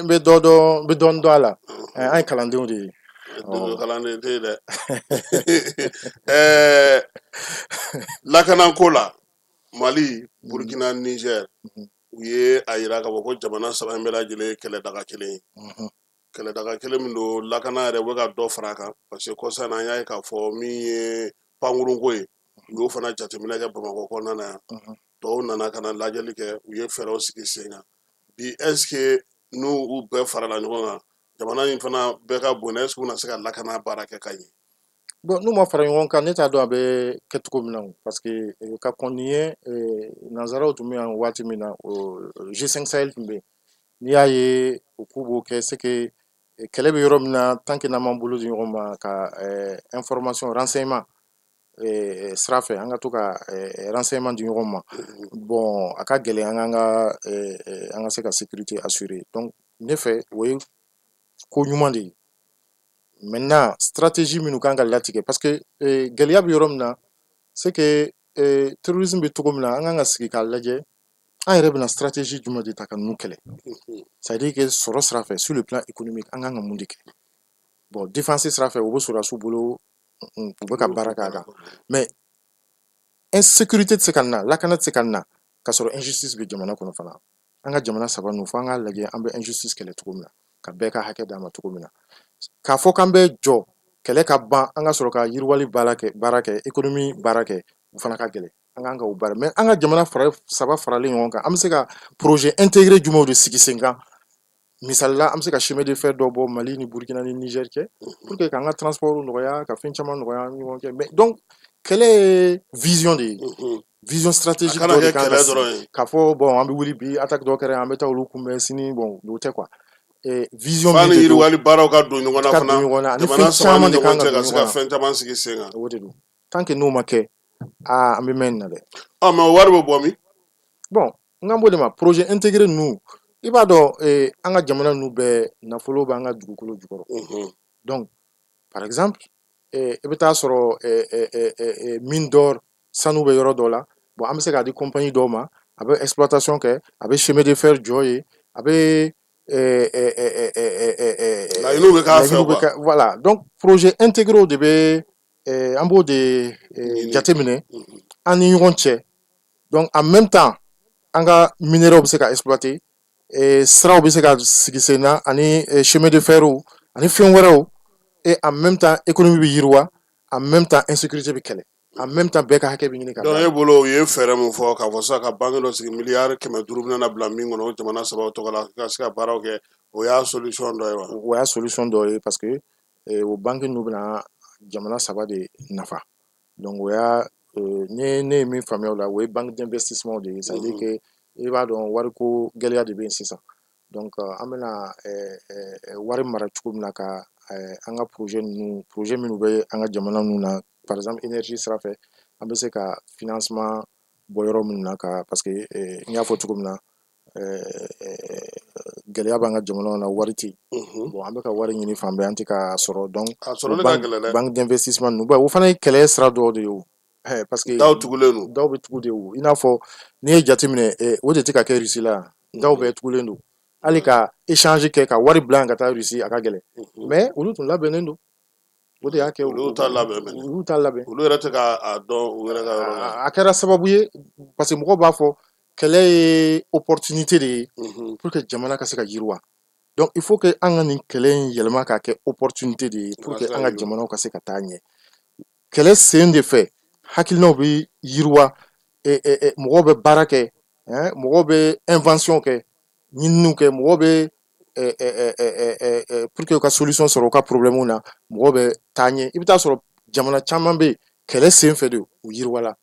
bɛ dɔ dɔn, n bɛ dɔɔnin dɔn a la. An ye kalandenw de ye. Donso kalanden tɛ yen dɛ. Lakanako la, Mali, Burukina, Niger, u ye a yira k'a fɔ ko jamana saba in bɛɛ lajɛlen ye kɛlɛdaga kelen ye. Kɛlɛdaga kelen min don, lakana yɛrɛ, u bɛ ka dɔ fara a kan, parce que kɔsa in na, an y'a ye k'a fɔ min ye pankurunko ye, u y'o fana jateminɛ kɛ Bamakɔ kɔnɔna na yan. Tɔw nana ka na lajɛli kɛ, u ye fɛɛrɛw sigi sen kan. Bi, est ce que n'u u bɛɛ farala ɲɔgɔn kan, jamana in fana bɛɛ ka bon, est ce que u bɛna se ka lakana baara kɛ ka ɲɛ? Bon, n'u ma fara ɲɔgɔn kan, ne t'a dɔn a bɛ kɛ cogo min na, parce que ka kɔn nin ye, nanzaraw tun bɛ yan waati min na, G5 Sahel tun bɛ yen. N'i y'a ye u k'u b'o kɛ, c'est que kɛlɛ bɛ yɔrɔ min na, tant que n'an m'an bolo di ɲɔgɔn ma ka information, renseignement sira fɛ, an ka to ka renseignement di ɲɔgɔn ma, bon, a ka gɛlɛn an ka se ka sécurité assurer. Donc ne fɛ, o ye ko ɲuman de ye. Maintenant, stratégie minnu kan ka latigɛ, parce que gɛlɛya bɛ yɔrɔ min na, c'est que terrorisme bɛ cogo min na, an kan ka sigi k'a lajɛ, an yɛrɛ bɛna stratégie jumɛn de ta ka ninnu kɛlɛ. C'est à dire que sɔrɔ sira fɛ, sur le plan économique, an kan ka mun de kɛ? Bon, défense sira fɛ, u bɛ sɔrɔdasiw bolo, u bɛ ka baara k'a kan. Mais insécurité tɛ se ka na, lakana tɛ se ka na ka sɔrɔ injustice bɛ jamana kɔnɔ fana. An ka jamana saba ninnu, fo an k'a lajɛ an bɛ injustice kɛlɛ cogo min na, ka bɛɛ ka hakɛ d'a ma cogo min na. K'a fɔ k'an bɛ jɔ kɛlɛ ka ban, an ka sɔrɔ ka yiriwali baara kɛ, baara kɛ, économie baara kɛ, o fana ka gɛlɛn. An kan ka o baara, mais an ka jamana fara saba faralen ɲɔgɔn kan, an bɛ se ka projet intégré jumɛnw de sigi sen kan? Misali la, an bɛ se ka chemin de fer dɔ bɔ Mali ni Burukina ni Niger cɛ, pour que k'an ka transport nɔgɔya, ka fɛn caman nɔgɔya an ni ɲɔgɔn cɛ. Mais donc kɛlɛ ye vision de ye, vision stratégique dɔ de kan ka sigi, k'a fɔ bon, an bɛ wuli bi, attaque dɔ kɛra, an bɛ taa olu kunbɛn sini. Bon, o tɛ quoi. Vision min de don, yiriwali baaraw ka don ɲɔgɔn na fana, ka don ɲɔgɔn na, ani fɛn caman de kan ka don ɲɔgɔn na, ka se ka fɛn caman sigi sen kan. O de don. Tant que n'o ma kɛ, aa, an bɛ mɛn nin na dɛ. Ɔ, mais o wari bɛ bɔ min? Bon, n kan b'o de ma, projet intégré ninnu. I b'a dɔn, an ka jamana ninnu bɛɛ nafolo b'an ka dugukolo jukɔrɔ. Donc par exemple, i bɛ taa sɔrɔ mine d'or, sanu bɛ yɔrɔ dɔ la. Bon, an bɛ se k'a di compagnie dɔw ma, a bɛ exploitation kɛ, a bɛ chemin de fer jɔ yen, a bɛ laɲiniw bɛ k'a fɛ quoi. Voilà, donc projet intégré de bɛ, an b'o de jateminɛ an ni ɲɔgɔn cɛ. Donc en même temps, an ka minerais bɛ se ka exploiter, siraw bɛ se ka sigi sen na, ani chemin de fer ani fɛn wɛrɛw, et en même temps économie bɛ yiriwa, en même temps insécurité bɛ kɛlɛ, en même temps bɛɛ ka hakɛ bɛ ɲini ka. Donc e bolo, u ye fɛɛrɛ min fɔ k'a fɔ sisan ka banque dɔ sigi, miliyari 500 bɛna bila min kɔnɔ, o jamana saba tɔgɔ la, ka se ka baaraw kɛ, o y'a solution dɔ ye wa? O y'a solution dɔ ye, parce que o banque ninnu bɛna jamana saba de nafa. Donc o y'a ne ye min faamuya o la, o ye banque d'investissement de ye. C'est à dire que i b'a dɔn, wariko gɛlɛya de bɛ yen sisan. Donc an bɛna wari mara cogo min na ka an ka projet ninnu, projet minnu bɛ an ka jamana ninnu na, par exemple énergie sira fɛ, an bɛ se ka financement bɔ yɔrɔ minnu na, ka parce que n y'a fɔ cogo min na, gɛlɛya b'an ka jamanaw na, wari tɛ yen. Bon, an bɛ ka wari ɲini fan bɛɛ, an tɛ ka sɔrɔ. Donc banque d'investissement ninnu, o fana ye kɛlɛ sira dɔw de ye o, parce que daw tugulen don. Daw bɛ tugu de o. I n'a fɔ n'i ye jateminɛ, o de tɛ ka kɛ Russie la, daw bɛɛ tugulen don. Hali ka échange kɛ, ka wari bila yan ka taa Russie, a ka gɛlɛn. Mais olu tun labɛnnen don, o de y'a kɛ. Olu t'a labɛn mɛnɛ. Olu t'a labɛn. Olu yɛrɛ tɛ k'a dɔn u yɛrɛ ka yɔrɔ la. A kɛra sababu ye, parce que mɔgɔw b'a fɔ kɛlɛ ye opportunité de ye pour que jamana ka se ka yiriwa. Donc il faut que an ka nin kɛlɛ in yɛlɛma k'a kɛ opportunité de ye pour que an ka jamanaw ka se ka taa ɲɛ. Kɛlɛ sen de fɛ, hakilinaw bɛ yiriwa, mɔgɔw bɛ baara kɛ, mɔgɔw bɛ invention kɛ, ɲininiw kɛ, mɔgɔw bɛ pour que u ka solution sɔrɔ u ka problème na, mɔgɔw bɛ taa ɲɛ. I bɛ taa sɔrɔ jamana caman bɛ yen, kɛlɛ sen fɛ de u yiriwala.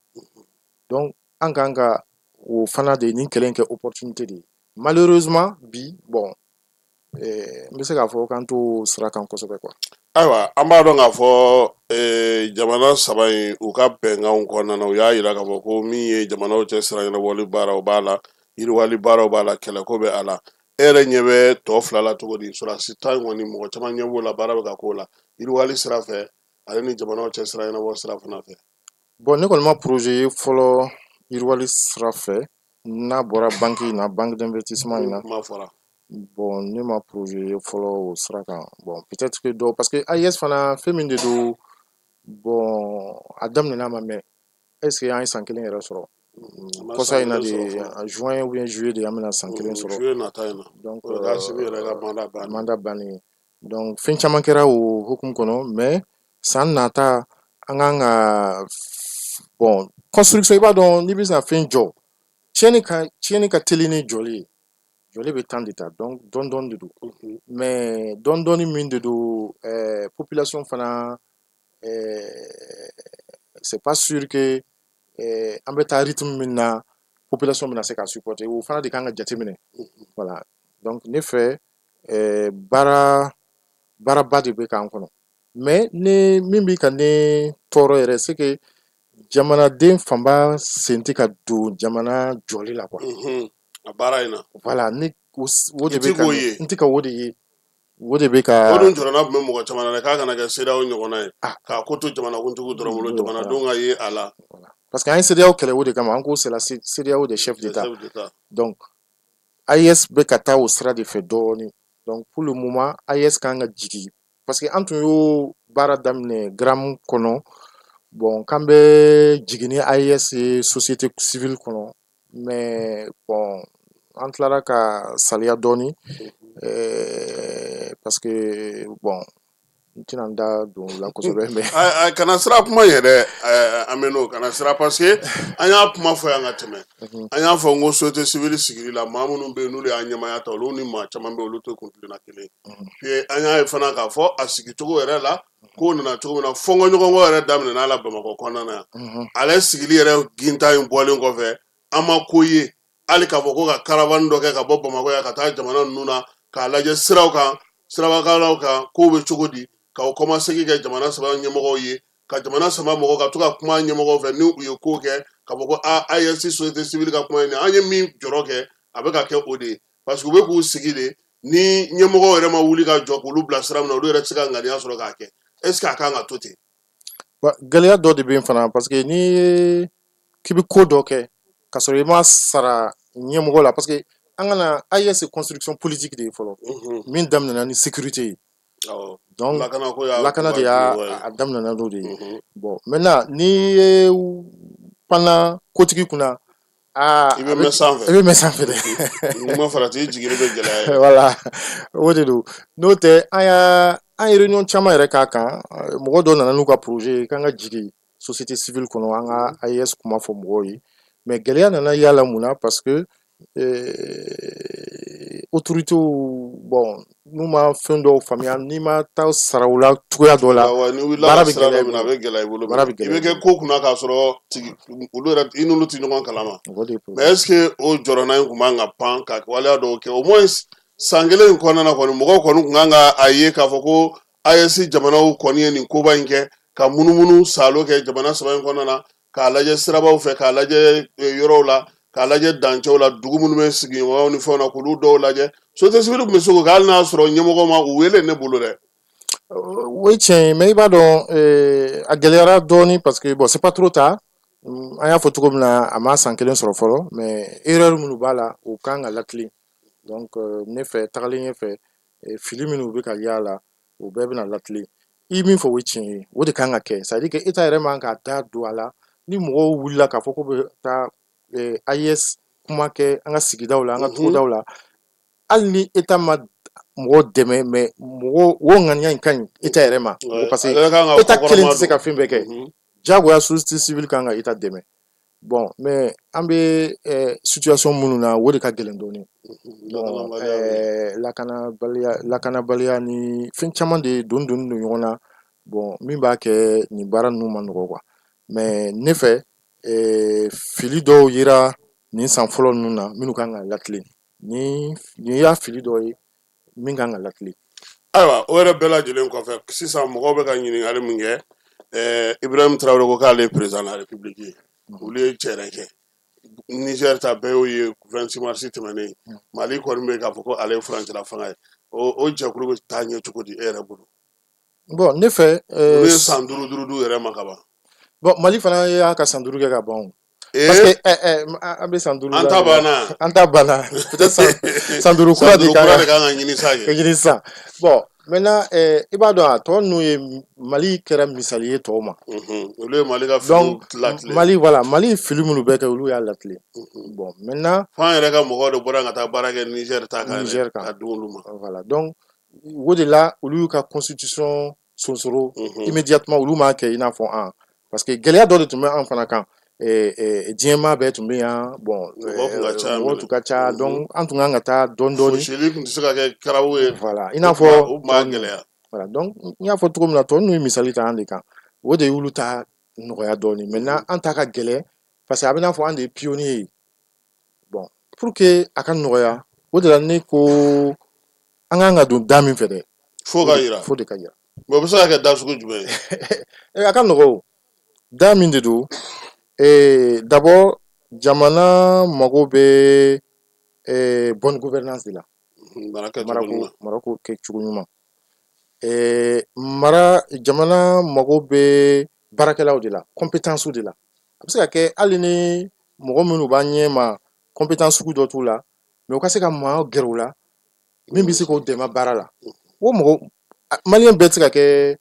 Donc an kan ka o fana de nin kɛlɛ in kɛ opportunité de ye. Malheureusement bi, bon, n bɛ se k'a fɔ k'an t'o sira kan kosɛbɛ quoi. Ayiwa, an b'a dɔn k'a fɔ jamana saba in, u ka bɛnkanw kɔnɔna na, u y'a yira k'a fɔ ko min ye jamanaw cɛ sira ɲɛnabɔli baaraw b'a la, yiriwali baaraw b'a la, kɛlɛko bɛ a la. E yɛrɛ ɲɛ bɛ tɔ fila la cogo di? Sɔrɔdasi ta in kɔni, mɔgɔ caman ɲɛ b'o la, baara bɛ ka k'o la yiriwali sira fɛ, ale ni jamanaw cɛ sira ɲɛnabɔ sira fana fɛ. Bon, ne kɔni ma projet ye fɔlɔ yiriwali sira fɛ, n'a bɔra banque in na, banque d'investissement in na. Kuma fɔra. Bon, ne ma projet ye fɔlɔ o sira kan. Bon, peut-être que dɔw, parce que AES fana, fɛn min de don, bon, a daminɛna, a ma mɛn. Est ce que an ye san kelen yɛrɛ sɔrɔ? Kɔsa in na de, juin ou bien juillet de, an bɛna san kelen sɔrɔ. Juillet nata in na. Donc o ye Assimi yɛrɛ ka mandat bannen. Mandat bannen. Donc fɛn caman kɛra o hukumu kɔnɔ, mais san nata an kan ka, bon, construction, i b'a dɔn, n'i bɛ se ka fɛn jɔ, tiɲɛni ka teli ni jɔli ye. Jɔli bɛ temps de ta. Donc dɔɔni dɔɔni de don, mais dɔɔni dɔɔni min de don, population fana, c'est pas sûr que an bɛ taa rythme min na, population bɛna se ka supporter. O fana de kan ka jateminɛ. Voilà, donc ne fɛ, baara baaraba de bɛ k'an kɔnɔ. Mais ne min bɛ ka ne tɔɔrɔ yɛrɛ, c'est que jamanaden fanba sen tɛ ka don jamana jɔli la quoi. A baara in na. Voilà, ne o de I bɛ ti ka k'o ye. N tɛ ka o de ye, o de bɛ ka. O dun jɔrɔna tun bɛ mɔgɔ caman na dɛ, k'a kana kɛ CEDEAO ɲɔgɔnna ye, k'a ko to jamanakuntigiw dɔrɔn bolo, jamanadenw ka ye a la. Parce que an ye CEDEAO kɛlɛ o de kama. An ko c'est la CEDEAO des chefs d'État. Chefs d'État. Donc AES bɛ ka taa o sira de fɛ dɔɔnin. Donc pour le moment, AES kan ka jigin, parce que an tun y'o baara daminɛ GRAM kɔnɔ. Bon, k'an bɛ jigin ni AES ye société civile kɔnɔ, mais bon, an tilara ka saliya dɔɔnin, parce que bon, n tɛna n da don o la kosɛbɛ, mais Kana sira kuma yɛrɛ, an bɛ n'o kana sira, parce que an y'a kuma fɔ yan ka tɛmɛ. An y'a fɔ n ko société civile sigili la, maa minnu bɛ yen n'olu y'a ɲɛmaaya ta, olu ni maa caman bɛ yen, olu tɛ kuntilenna kelen ye. Puis an y'a ye fana k'a fɔ a sigicogo yɛrɛ la, k'o nana cogo min na, fɔnkɔɲɔgɔnkɔ yɛrɛ daminɛna la Bamakɔ kɔnɔna na yan. Ale sigili yɛrɛ gintan in bɔlen kɔfɛ, an ma ko ye hali k'a fɔ ko ka caravane dɔ kɛ ka bɔ Bamakɔ yan ka taa jamana ninnu na k'a lajɛ siraw kan, sirabakalaw kan, kow bɛ cogo di, ka o kɔmasegin kɛ jamana saba ɲɛmɔgɔw ye, ka jamana saba mɔgɔw ka to ka kuma ɲɛmɔgɔw fɛ ni u ye ko kɛ, k'a fɔ ko a AES société civile ka kuma ye, an ye min jɔrɔ kɛ, a bɛ ka kɛ o de ye. Parce que u bɛ k'u sigi de, ni ɲɛmɔgɔw yɛrɛ ma wuli ka jɔ k'olu bila sira min na, olu yɛrɛ tɛ se ka ŋaniya sɔrɔ k'a kɛ. Est ce que a kan ka to ten? Gɛlɛya dɔ de bɛ yen fana, parce que n'i ye k'i bɛ ko dɔ kɛ ka sɔrɔ i ma sara ɲɛmɔgɔ la, parce que an ka na AES construction politique de ye fɔlɔ, min daminɛna ni sécurité ye. Donc lakana ko y'a lakana de y'a a daminɛna n'o de ye. Bon, maintenant n'i ye panna kotigi kunna, aa, i bɛ mɛn sanfɛ. I bɛ mɛn sanfɛ dɛ. N'i ma farati, i jiginni bɛ gɛlɛya yɛrɛ. Voilà, o de don. N'o tɛ, an y'a an ye réunion caman yɛrɛ k'a kan. Mɔgɔ dɔw nana n'u ka projet ye k'an ka jigin société civile kɔnɔ, an ka AES kuma fɔ mɔgɔw ye. Mais gɛlɛya nana y'a mun na? Parce que autorités, bon, n'u ma fɛn dɔw faamuya, n'i ma taa sara u la cogoya dɔ la, ni wulila baara ka bɛ sira dɔ gɛlɛya i minɛ, a bolo. bɛ gɛlɛya i bolo. Baara bɛ I gɛlɛya bɛ i kɛ bolo. ko kunna k'a sɔrɔ tigi olu yɛrɛ, i n'olu tɛ ɲɔgɔn kalama. O de ye Mais est ce que o jɔrɔna in kun man ka pan ka waleya dɔw kɛ au moins san kelen in kɔnɔna na kɔni? Mɔgɔw kɔni kun kan ka a ye k'a fɔ ko AES jamanaw kɔni ye nin koba in kɛ, ka munumunu salo kɛ jamana saba in kɔnɔna na, k'a lajɛ sirabaw fɛ, k'a lajɛ yɔrɔw la, k'a lajɛ dancɛw la, dugu minnu bɛ sigiɲɔgɔnyaw ni fɛnw na, k'olu dɔw lajɛ. Société civile tun bɛ se k'o kɛ hali n'a y'a sɔrɔ ɲɛmɔgɔ ma u wele ne bolo dɛ. O ye tiɲɛ ye, mais i b'a dɔn, a gɛlɛyara dɔɔni, parce que bon, c'est pas trop tard. An y'a fɔ cogo min na, a ma san kelen sɔrɔ fɔlɔ, mais erreur minnu b'a la, o kan ka latilen. Donc ne fɛ, tagalen ɲɛfɛ, fili minnu bɛ ka y'a la, o bɛɛ bɛna latilen. I min fɔ, o ye tiɲɛ ye, o de kan ka kɛ. C'est à dire que État yɛrɛ man k'a da don a la. Ni mɔgɔw wulila k'a fɔ ko bɛ taa AES kuma kɛ an ka sigidaw la, an ka togodaw la, hali ni État ma mɔgɔw dɛmɛ, mais mɔgɔ o ŋaniya in ka ɲi État yɛrɛ ma, parce que État kelen tɛ se ka fɛn bɛɛ kɛ. Diyagoya, société civile kan ka État dɛmɛ. Bon, mais an bɛ situation minnu na, o de ka gɛlɛn dɔɔnin. Bon, lakanabaliya ni fɛn caman de don don don ɲɔgɔn na. Bon, min b'a kɛ nin baara ninnu ma nɔgɔ quoi. Mais ne fɛ, fili dɔw yera nin san fɔlɔ ninnu na minnu kan ka latilen. Ni nin y'a fili dɔ ye min kan ka latilen. Ayiwa, o yɛrɛ bɛɛ lajɛlen kɔfɛ, sisan mɔgɔw bɛ ka ɲininkali min kɛ, Ibrahim Traoré ko k'ale ye président de la République ye. Olu ye cɛrɛ kɛ Niger ta bɛɛ y'o ye 26 mars tɛmɛnen. Mali kɔni bɛ k'a fɔ ko ale ye furancɛla fanga ye. O jɛkulu bɛ taa ɲɛ cogo di e yɛrɛ bolo? Bon, ne fɛ, olu ye san 5 5 d'u yɛrɛ ma ka ban. Bon, Mali fana y'a ka san 5 kɛ ka ban o. Parce que an bɛ san 5 An ta banna. An ta banna. Peut-être san 5 kura de kan ka ɲini sa kɛ. Ɲini sisan. Bon, maintenant, i b'a dɔn, a tɔ ninnu ye, Mali kɛra misali ye tɔw ma. Olu ye Mali ka filiw latilen. Mali, voilà, Mali ye fili minnu bɛɛ kɛ, olu y'a latilen. Bon, maintenant, f'an yɛrɛ ka mɔgɔw de bɔra ka taa baara kɛ Niger ta kan. Niger kan. Ka di olu ma. Voilà, donc o de la, olu y'u ka constitution sonsoro immédiatement. Olu m'a kɛ i n'a fɔ an, parce que gɛlɛya dɔ de tun bɛ an fana kan. Diɲɛmaa bɛɛ tun bɛ yan. Bon, mɔgɔw tun ka ca, donc an tun kan ka taa dɔɔni dɔɔni. Fosili tun tɛ se ka kɛ karawu ye. Voilà, i n'a fɔ o tun b'a gɛlɛya. Voilà, donc n y'a fɔ cogo min na, tɔ ninnu ye misali ta an de kan, o de y'olu ta nɔgɔya dɔɔni. Maintenant, an ta ka gɛlɛn parce que a bɛ n'a fɔ an de ye pionnier ye. Bon, pour que a ka nɔgɔya, o de la ne ko an kan ka don da min fɛ dɛ. Fo ka yira. Fo de ka yira. Mais o bɛ se ka kɛ da sugu jumɛn ye? A ka nɔgɔ, o da min de don, d'abord, jamana mago bɛ bonne gouvernance de la. Marako kɛ cogo ɲuman. Mara, jamana mago bɛ baarakɛlaw de la, compétence de la. A bɛ se ka kɛ hali ni mɔgɔ minnu b'an ɲɛ ma, compétence sugu dɔ t'u la, mais u ka se ka maa gɛrɛ u la min bɛ se k'o dɛmɛ baara la. O mɔgɔ maliyɛn bɛɛ tɛ se ka kɛ,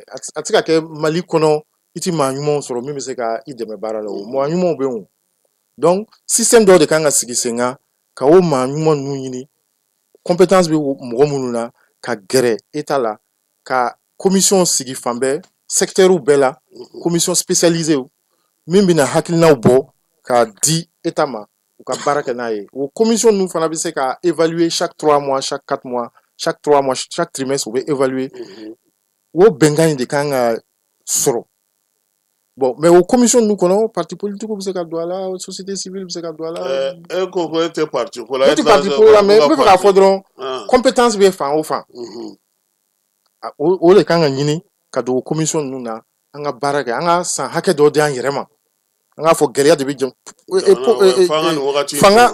a tɛ se ka kɛ Mali kɔnɔ i ti maa ɲumanw sɔrɔ min bɛ se ka i dɛmɛ baara la. O maa ɲumanw bɛ yen. Donc système dɔw de kan ka sigi sen kan ka o maa ɲuman ninnu ɲini, compétence bɛ mɔgɔ minnu na, ka gɛrɛ État la, ka commission sigi fan bɛɛ, secteur bɛɛ la, commission spécialisée min bɛna hakilinaw bɔ k'a di État ma, u ka baara kɛ n'a ye. O commission ninnu fana bɛ se ka évaluer chaque 3 mois, chaque 4 mois, chaque 3 mois, chaque trimestre, u bɛ évaluer. O bɛnkan in de kan ka sɔrɔ. Bon, mais o commission ninnu kɔnɔ, parti politique bɛ se ka don a la, société civile bɛ se ka don a la. E ko ko e tɛ parti ko la. Ne tɛ parti ko la, mais n bɛ fɛ k'a fɔ dɔrɔn, compétence bɛ fan o fan, o de kan ka ɲini ka don o commission ninnu na. An ka baara kɛ, an ka san hakɛ dɔ di an yɛrɛ ma, an k'a fɔ gɛlɛya de bɛ jam fanga.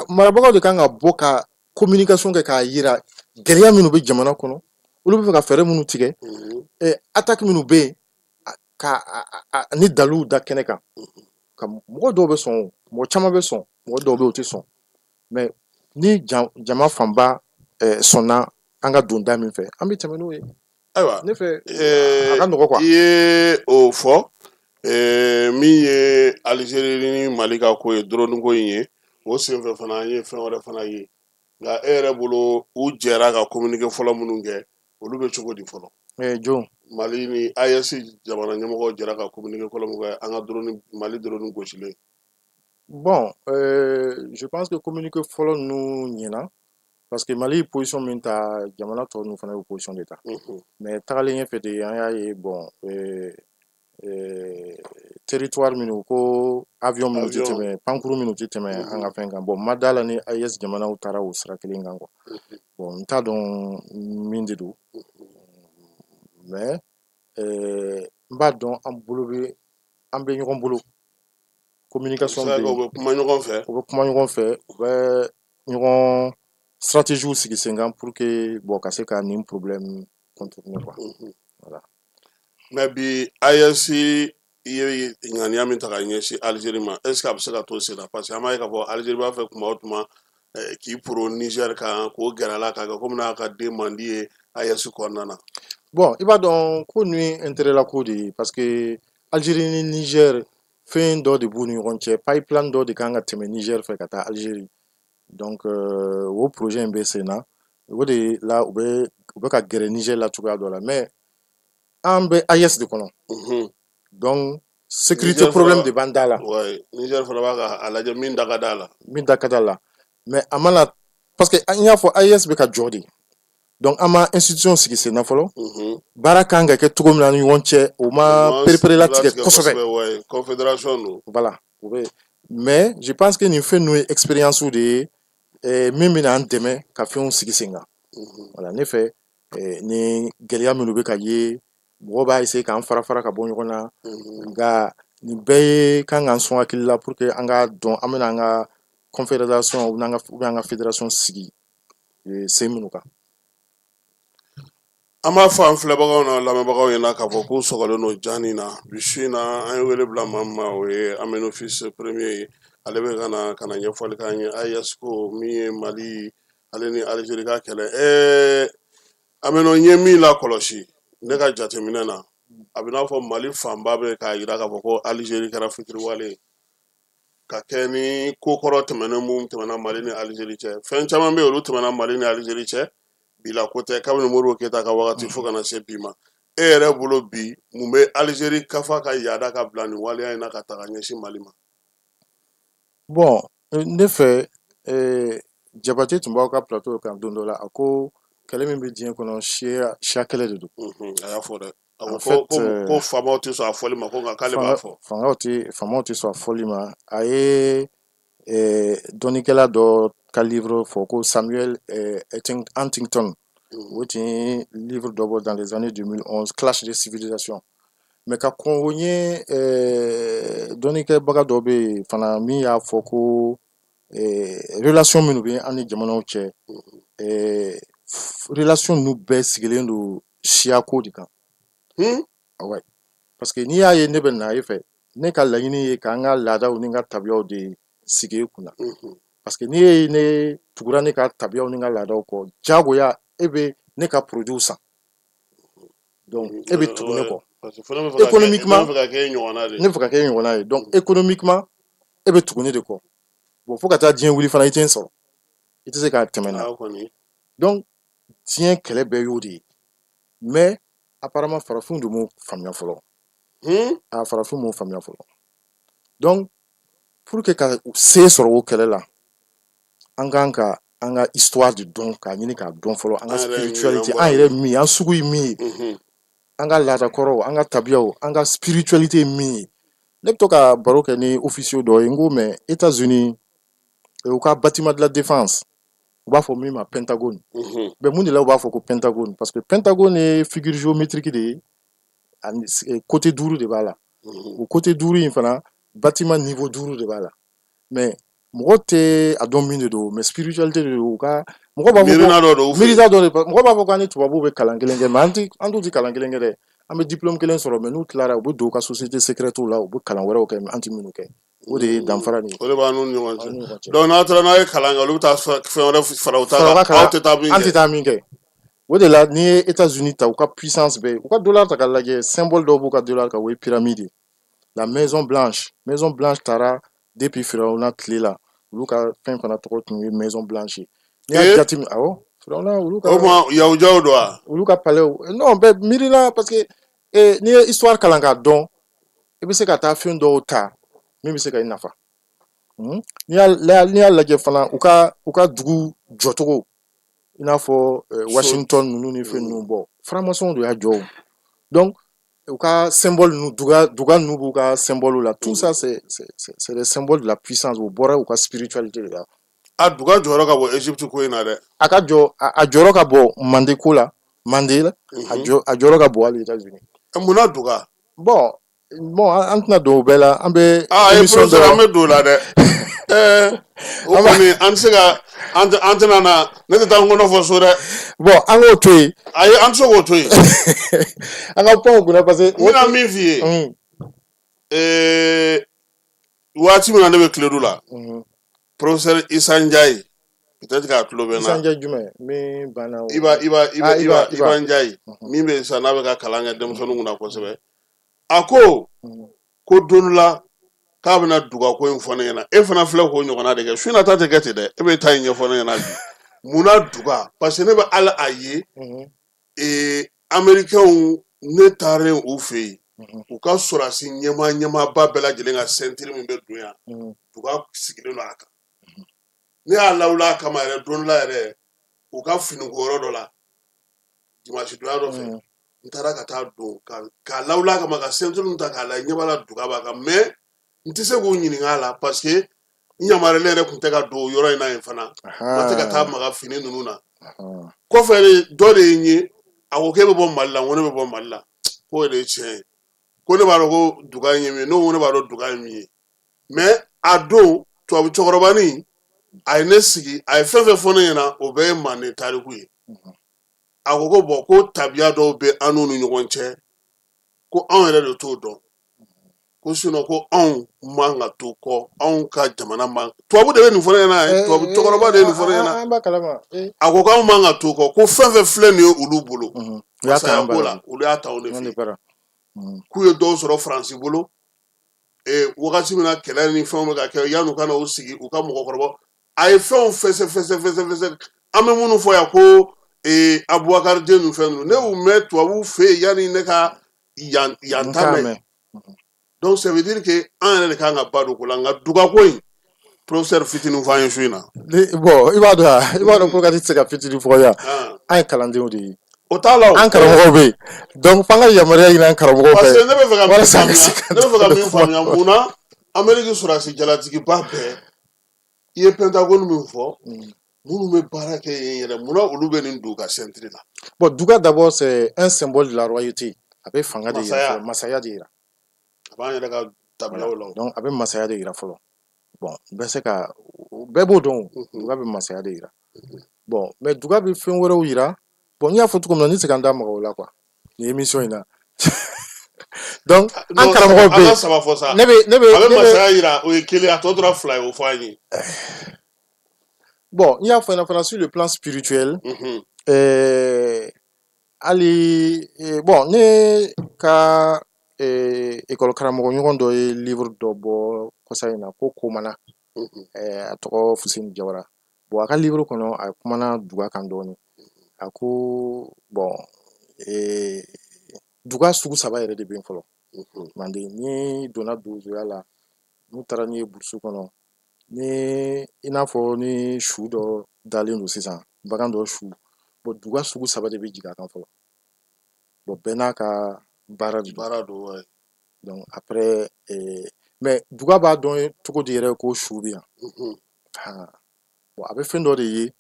Marabagaw de kan ka bɔ ka communication kɛ k'a yira gɛlɛya minnu bɛ jamana kɔnɔ, olu bɛ fɛ ka fɛɛrɛ minnu tigɛ, attaque minnu bɛ yen, ka ni daliluw da kɛnɛ kan. Ka mɔgɔ dɔw bɛ sɔn, mɔgɔ caman bɛ sɔn, mɔgɔ dɔw bɛ yen, o tɛ sɔn. Mais ni jama fanba sɔnna an ka don da min fɛ, an bɛ tɛmɛ n'o ye. Ayiwa. Ne fɛ, a ka nɔgɔ quoi. I ye o fɔ. Min ye Alizeri ni Mali ka ko ye, drone ko in ye, o senfɛ fana an ye fɛn wɛrɛ fana ye. Nka e yɛrɛ bolo, u jɛra ka communiqué fɔlɔ minnu kɛ, olu bɛ cogo di fɔlɔ? Jɔn? Mali ni AES jamana ɲɛmɔgɔw jɛra ka communiqué fɔlɔ min kɛ, an ka drone, Mali drone gosilen. Bon, je pense que communiqué fɔlɔ ninnu ɲɛna, parce que Mali ye position min ta, jamana tɔ ninnu fana y'o position de ta. Mais tagalen ɲɛfɛ de, an y'a ye, bon, territoire minnu ko avion minnu tɛ tɛmɛ, pankuru minnu tɛ tɛmɛ an ka fɛn kan. Bon, ma da la ni AES jamanaw taara o sira kelen kan quoi. Bon, n t'a dɔn min de don, mais n b'a dɔn an bolo bɛ, an bɛ ɲɔgɔn bolo, communication bɛ yen, u bɛ kuma ɲɔgɔn fɛ. U bɛ kuma ɲɔgɔn fɛ, u bɛ ɲɔgɔn stratégie sigi sen kan pour que, bon, ka se ka nin problème contourner quoi. Voilà. Mais bi AES I ye ŋaniya min ta ka ɲɛsin Alizeri ma, est ce que a bɛ se ka to sen na? Parce que an b'a ye k'a fɔ Alizeri b'a fɛ tuma o tuma k'i poron Niger kan, k'o gɛrɛ a la, k'a kɛ komi n'a ka den man di ye AES kɔnɔna na. Bon, i b'a dɔn ko ninnu ye intérêt la ko de ye, parce que Algérie ni Niger, fɛn dɔ de b'u ni ɲɔgɔn cɛ. Pipeline dɔ de kan ka tɛmɛ Niger fɛ ka taa Algérie. Donc o projet in bɛ sen na, o de la u bɛ ka gɛrɛ Niger la cogoya dɔ la. Mais an bɛ AES de kɔnɔ, donc sécurité problème de b'an da la. Ouais, Niger fana b'a ka a lajɛ min da ka d'a la. Min da ka d'a la, mais a mana, parce que an y'a fɔ, AES bɛ ka jɔ de. Donc an ma institution sigi sen na fɔlɔ. Baara kan ka kɛ cogo min na ni ɲɔgɔn cɛ, o ma perepere latigɛ kosɛbɛ. Confédération don. Voilà, o bɛ, mais je pense que nin fɛn ninnu ye expérience de ye min bɛna an dɛmɛ ka fɛnw sigi sen kan. Voilà, ne fɛ, ni gɛlɛya minnu bɛ ka ye, mɔgɔw b'a essayer k'an fara fara ka bɔ ɲɔgɔn na, nka nin bɛɛ ye kan k'an sɔn hakili la pour que an ka dɔn an bɛna an ka confédération ou bien an ka fédération sigi sen minnu kan. An b'a fɔ an filɛbagaw n'a lamɛnbagaw ɲɛna k'a fɔ k'u sɔgɔlen don jani na. Bi su in na, an ye wele bila maa min ma, o ye Amenofis Premier ye. Ale bɛ ka na ɲɛfɔli k'an ye AES ko min ye Mali ale ni Alizeri ka kɛlɛ. Ameno, n ye min lakɔlɔsi ne ka jateminɛ na, a bɛ n'a fɔ Mali fanba bɛ k'a jira k'a fɔ ko Alizeri kɛra fitiriwale ye ka kɛ ni ko kɔrɔ tɛmɛnen mun tɛmɛna Mali ni Alizeri cɛ. Fɛn caman bɛ yen, olu tɛmɛna Mali ni Alizeri cɛ, bi la ko tɛ, kabini Modibo Keyita ka wagati fo ka na se bi ma. E yɛrɛ bolo bi, mun bɛ Alizeri kafa ka yaada ka bila nin waleya in na ka taga ɲɛsin Mali ma? Bon, ne fɛ, Jabate tun b'aw ka plateau kan don dɔ la, a ko kɛlɛ min bɛ diɲɛ kɔnɔ, siya siya kɛlɛ de don. A y'a fɔ dɛ, a ko ko faamaw tɛ sɔn a fɔli ma, ko nka k'ale b'a fɔ. Faamaw tɛ sɔn a fɔli ma. A ye dɔnnikɛla dɔ ka livre fɔ ko Samuel Huntington, o tun ye livre dɔ bɔ dans les années 2011, Clash des civilisations. Mais ka kɔn o ɲɛ, dɔnnikɛbaga dɔ bɛ yen fana min y'a fɔ ko relation minnu bɛ an ni jamanaw cɛ, relation ninnu bɛɛ sigilen don siyako de kan. Ouais, parce que n'i y'a ye ne bɛ na e fɛ, ne ka laɲini ye k'an ka laadaw ni n ka tabiyaw de sigi e kunna, parce que n'i ye ne tugura ne ka tabiyaw ni n ka laadaw kɔ, jagoya e bɛ ne ka produit san. Donc e bɛ tugu ne kɔ économiquement. Ne bɛ fɛ ka kɛ e ɲɔgɔnna ye. Donc économiquement, e bɛ tugu ne de kɔ. Bon, fo ka taa diɲɛ wuli fana, i tɛ n sɔrɔ, i tɛ se k'a tɛmɛ n na. Donc diɲɛ kɛlɛ bɛɛ y'o de ye. Mais apparemment, farafinw de m'o faamuya fɔlɔ. A farafinw m'o faamuya fɔlɔ. Donc pour que ka se sɔrɔ o kɛlɛ la, an kan ka an ka histoire de dɔn, k'a ɲini k'a dɔn fɔlɔ, an ka spiritualité, an yɛrɛ min, an sugu ye min ye, an ka laadakɔrɔw, an ka tabiyaw, an ka spiritualité ye min ye. Ne bɛ to ka baro kɛ ni officier dɔ ye, n ko mais États-Unis, u ka bâtiment de la défense, u b'a fɔ min ma Pentagone, mais mun de la u b'a fɔ ko Pentagone? Parce que Pentagone ye figure géométrique de ye, ani côté duuru de b'a la. O côté duuru in fana, bâtiment niveau duuru de b'a la. Mais mɔgɔ tɛ a dɔn min de don, mais spiritualité de don. U ka mɔgɔ b'a fɔ ko miirina dɔ don u fɛ. Miirina dɔ de. Mɔgɔ b'a fɔ k'an ni tubabuw bɛ kalan kelen kɛ, mais an ti, an t'u ti kalan kelen kɛ dɛ. An bɛ diplôme kelen sɔrɔ, mais n'u tilara, u bɛ don u ka société secrète la, u bɛ kalan wɛrɛw kɛ, an ti minnu kɛ. O de ye danfara nin ye. O de b'an n'u ni ɲɔgɔn Aw ni ɲɔgɔn cɛ. cɛ. Donc n'a taara n'a ye kalan kɛ, olu bɛ taa fɛn wɛrɛ fara u ta Fara u ka kan, aw kalan tɛ taa min an tɛ kɛ. taa min kɛ. O de la, n'i ye États-Unis ta, u ka puissance bɛɛ, u ka dollar ta k'a lajɛ, symbole dɔw b'u ka dollar kan, o ye pyramide ye. La Maison Blanche, Maison Blanche taara depuis Firawuna tile la, olu ka fɛn fana tɔgɔ tun ye Maison Blanche ye. N'i y'a jateminɛ, awɔ, Firawuna olu ka O tuma yahudiyaw don wa? Olu ka palais, non, bɛɛ miirila, parce que n'i ye histoire kalan k'a dɔn, i bɛ se ka taa fɛn dɔw ta min bɛ se ka i nafa. N'i y'a lajɛ fana, u ka dugu jɔcogo, i n'a fɔ Washington ninnu ni fɛn ninnu bɔ, franc-maçon de y'a jɔ o. Donc u ka symbole ninnu, duga duga ninnu b'u ka symbole la, tout ça, c'est des symboles de la puissance. O bɔra u ka spiritualité de la. A duga jɔyɔrɔ ka bɔ Egypte ko in na dɛ. A ka jɔ, a jɔyɔrɔ ka bɔ Mande ko la, Mande la, a jɔyɔrɔ ka bon hali États-Unis. Munna duga? Bon, an tɛna don o bɛɛ la, an bɛ Aa, ye émission professeur, dɔ an bɛ don o la dɛ. O kɔni, an tɛ se ka, an tɛna na, ne tɛ taa n kɔnɔ fɔ so dɛ. Bon, an k'o to yen. Ayi, an tɛ se k'o to yen. An ka pan o kunna parce que N bɛna min f'i ye. Waati min na ne bɛ Kledu la, professeur Isa Njayi, peut-être k'a tulo bɛ n na. Isa Njayi jumɛn min banna? Iba Iba Iba Iba Iba Njayi min bɛ yen sisan, n'a bɛ ka kalan kɛ denmisɛnninw kunna kosɛbɛ. A ko ko don dɔ la k'a bɛna duga ko in fɔ ne ɲɛna. E fana filɛ k'o ɲɔgɔnna de kɛ su in na. Ta tɛ kɛ ten dɛ, e bɛ taa in ɲɛfɔ ne ɲɛna bi. Munna duga? Parce que ne bɛ hali a ye Américains, ne taaren u fɛ yen, u ka sɔrɔdasi ɲɛmaa ɲɛmaaba bɛɛ lajɛlen ka ceinture min bɛ don yan, duga sigilen don a kan. Ne y'a lawuli a kama yɛrɛ don dɔ la yɛrɛ, u ka finiko yɔrɔ dɔ la, dimanche donya dɔ fɛ, n taara ka taa don k'a lawuli a kama ka ceinture ta k'a lajɛ, ɲɛ b'a la duga b'a kan. Mais n tɛ se k'u ɲininka a la parce que n yamaruyalen yɛrɛ tun tɛ ka don o yɔrɔ in na yen fana. N ma se ka taa maga fini ninnu na. Kɔfɛ de, dɔ de ye n ye, a ko k'e bɛ bɔ Mali la. N ko ne bɛ bɔ Mali la. K'o de ye tiɲɛ ye, ko ne b'a dɔn ko duga in ye min ye. Ne ko ne b'a dɔn duga ye min ye. Mais a don, tubabu cɛkɔrɔbanin a ye ne sigi, a ye fɛn fɛn fɔ ne ɲɛna, o bɛɛ ye manden tariku ye. A ko ko bon, ko tabiya dɔw bɛ an n'u ni ɲɔgɔn cɛ, ko anw yɛrɛ de t'o dɔn, ko sinon ko anw man ka to kɔ, anw ka jamana man. Tubabu de bɛ nin fɔ ne ɲɛna, tubabu cɛkɔrɔba de ye nin fɔ ne ɲɛna. A ko k'anw man ka to kɔ, ko fɛn fɛn filɛ nin ye olu bolo masaya ko la, olu y'a ta o de fɛ, k'u ye dɔw sɔrɔ Faransi bolo wagati min na kɛlɛ ni fɛnw bɛ ka kɛ, yan'u ka na u sigi u ka mɔgɔkɔrɔba. A ye fɛnw fɛsɛ fɛsɛ fɛsɛ fɛsɛ. An bɛ minnu fɔ yan ko Abubakar den ninnu, fɛn ninnu, ne y'u mɛn tubabuw fɛ yen yanni ne ka yan yan ta mɛn. Donc ça veut dire que an yɛrɛ de kan ka ba don ko la. Nka duga ko in, professeur, fitinin fɔ an ye su in na. Bon, i b'a dɔn ko tɛ se ka fitinin fɔ yan. An ye kalandenw de ye. O t'a la o. An karamɔgɔw bɛ yen, donc f'an ka yamaruya ɲini an karamɔgɔw fɛ. Parce que ne bɛ fɛ ka min faamuya, ne bɛ fɛ ka min faamuya, mun na Amérique sɔrɔdasi jalatigiba bɛɛ, i ye Pentagone min fɔ, minnu bɛ baara kɛ yen yɛrɛ, munna olu bɛ nin don u ka ceinture la? Bon, duga d'abord, c'est un symbole de la royauté. A bɛ fanga de yira fɔlɔ, masaya de yira. A b'an yɛrɛ ka tabiyaw la. Donc a bɛ masaya de yira fɔlɔ. Bon, bɛɛ se ka, bɛɛ b'o dɔn, duga bɛ masaya de yira. Bon, mais duga bɛ fɛn wɛrɛw yira. Bon, n y'a fɔ cogo min na, n tɛ se ka n da maga o la quoi, nin émission in na. Donc an karamɔgɔw bɛ yen. An ka saba fɔ sa. Ne bɛ A bɛ masaya yira, o ye kelen, a tɔ tora fila ye, o fɔ an ye. Bon, n y'a fɔ ɲɛna fana, sur le plan spirituel, hali bon, ne ka école karamɔgɔ ɲɔgɔn dɔ ye livre dɔ bɔ kɔsa in na ko Komana. A tɔgɔ Fuseni Jawara. Bon, a ka livre kɔnɔ, a kumana duga kan dɔɔni. A ko bon, duga sugu saba yɛrɛ de bɛ yen fɔlɔ manden. Ni donna donsoya la, n'u taara n'i ye burusi kɔnɔ, ni i n'a fɔ ni su dɔ dalen don sisan, bagan dɔ su, bon, duga sugu saba de bɛ jigin a kan fɔlɔ. Bon, bɛɛ n'a ka baara de don. Baara don, ouais. Donc après, mais duga b'a dɔn cogo di yɛrɛ ko su bɛ yan? Bon, a bɛ fɛn dɔ de ye,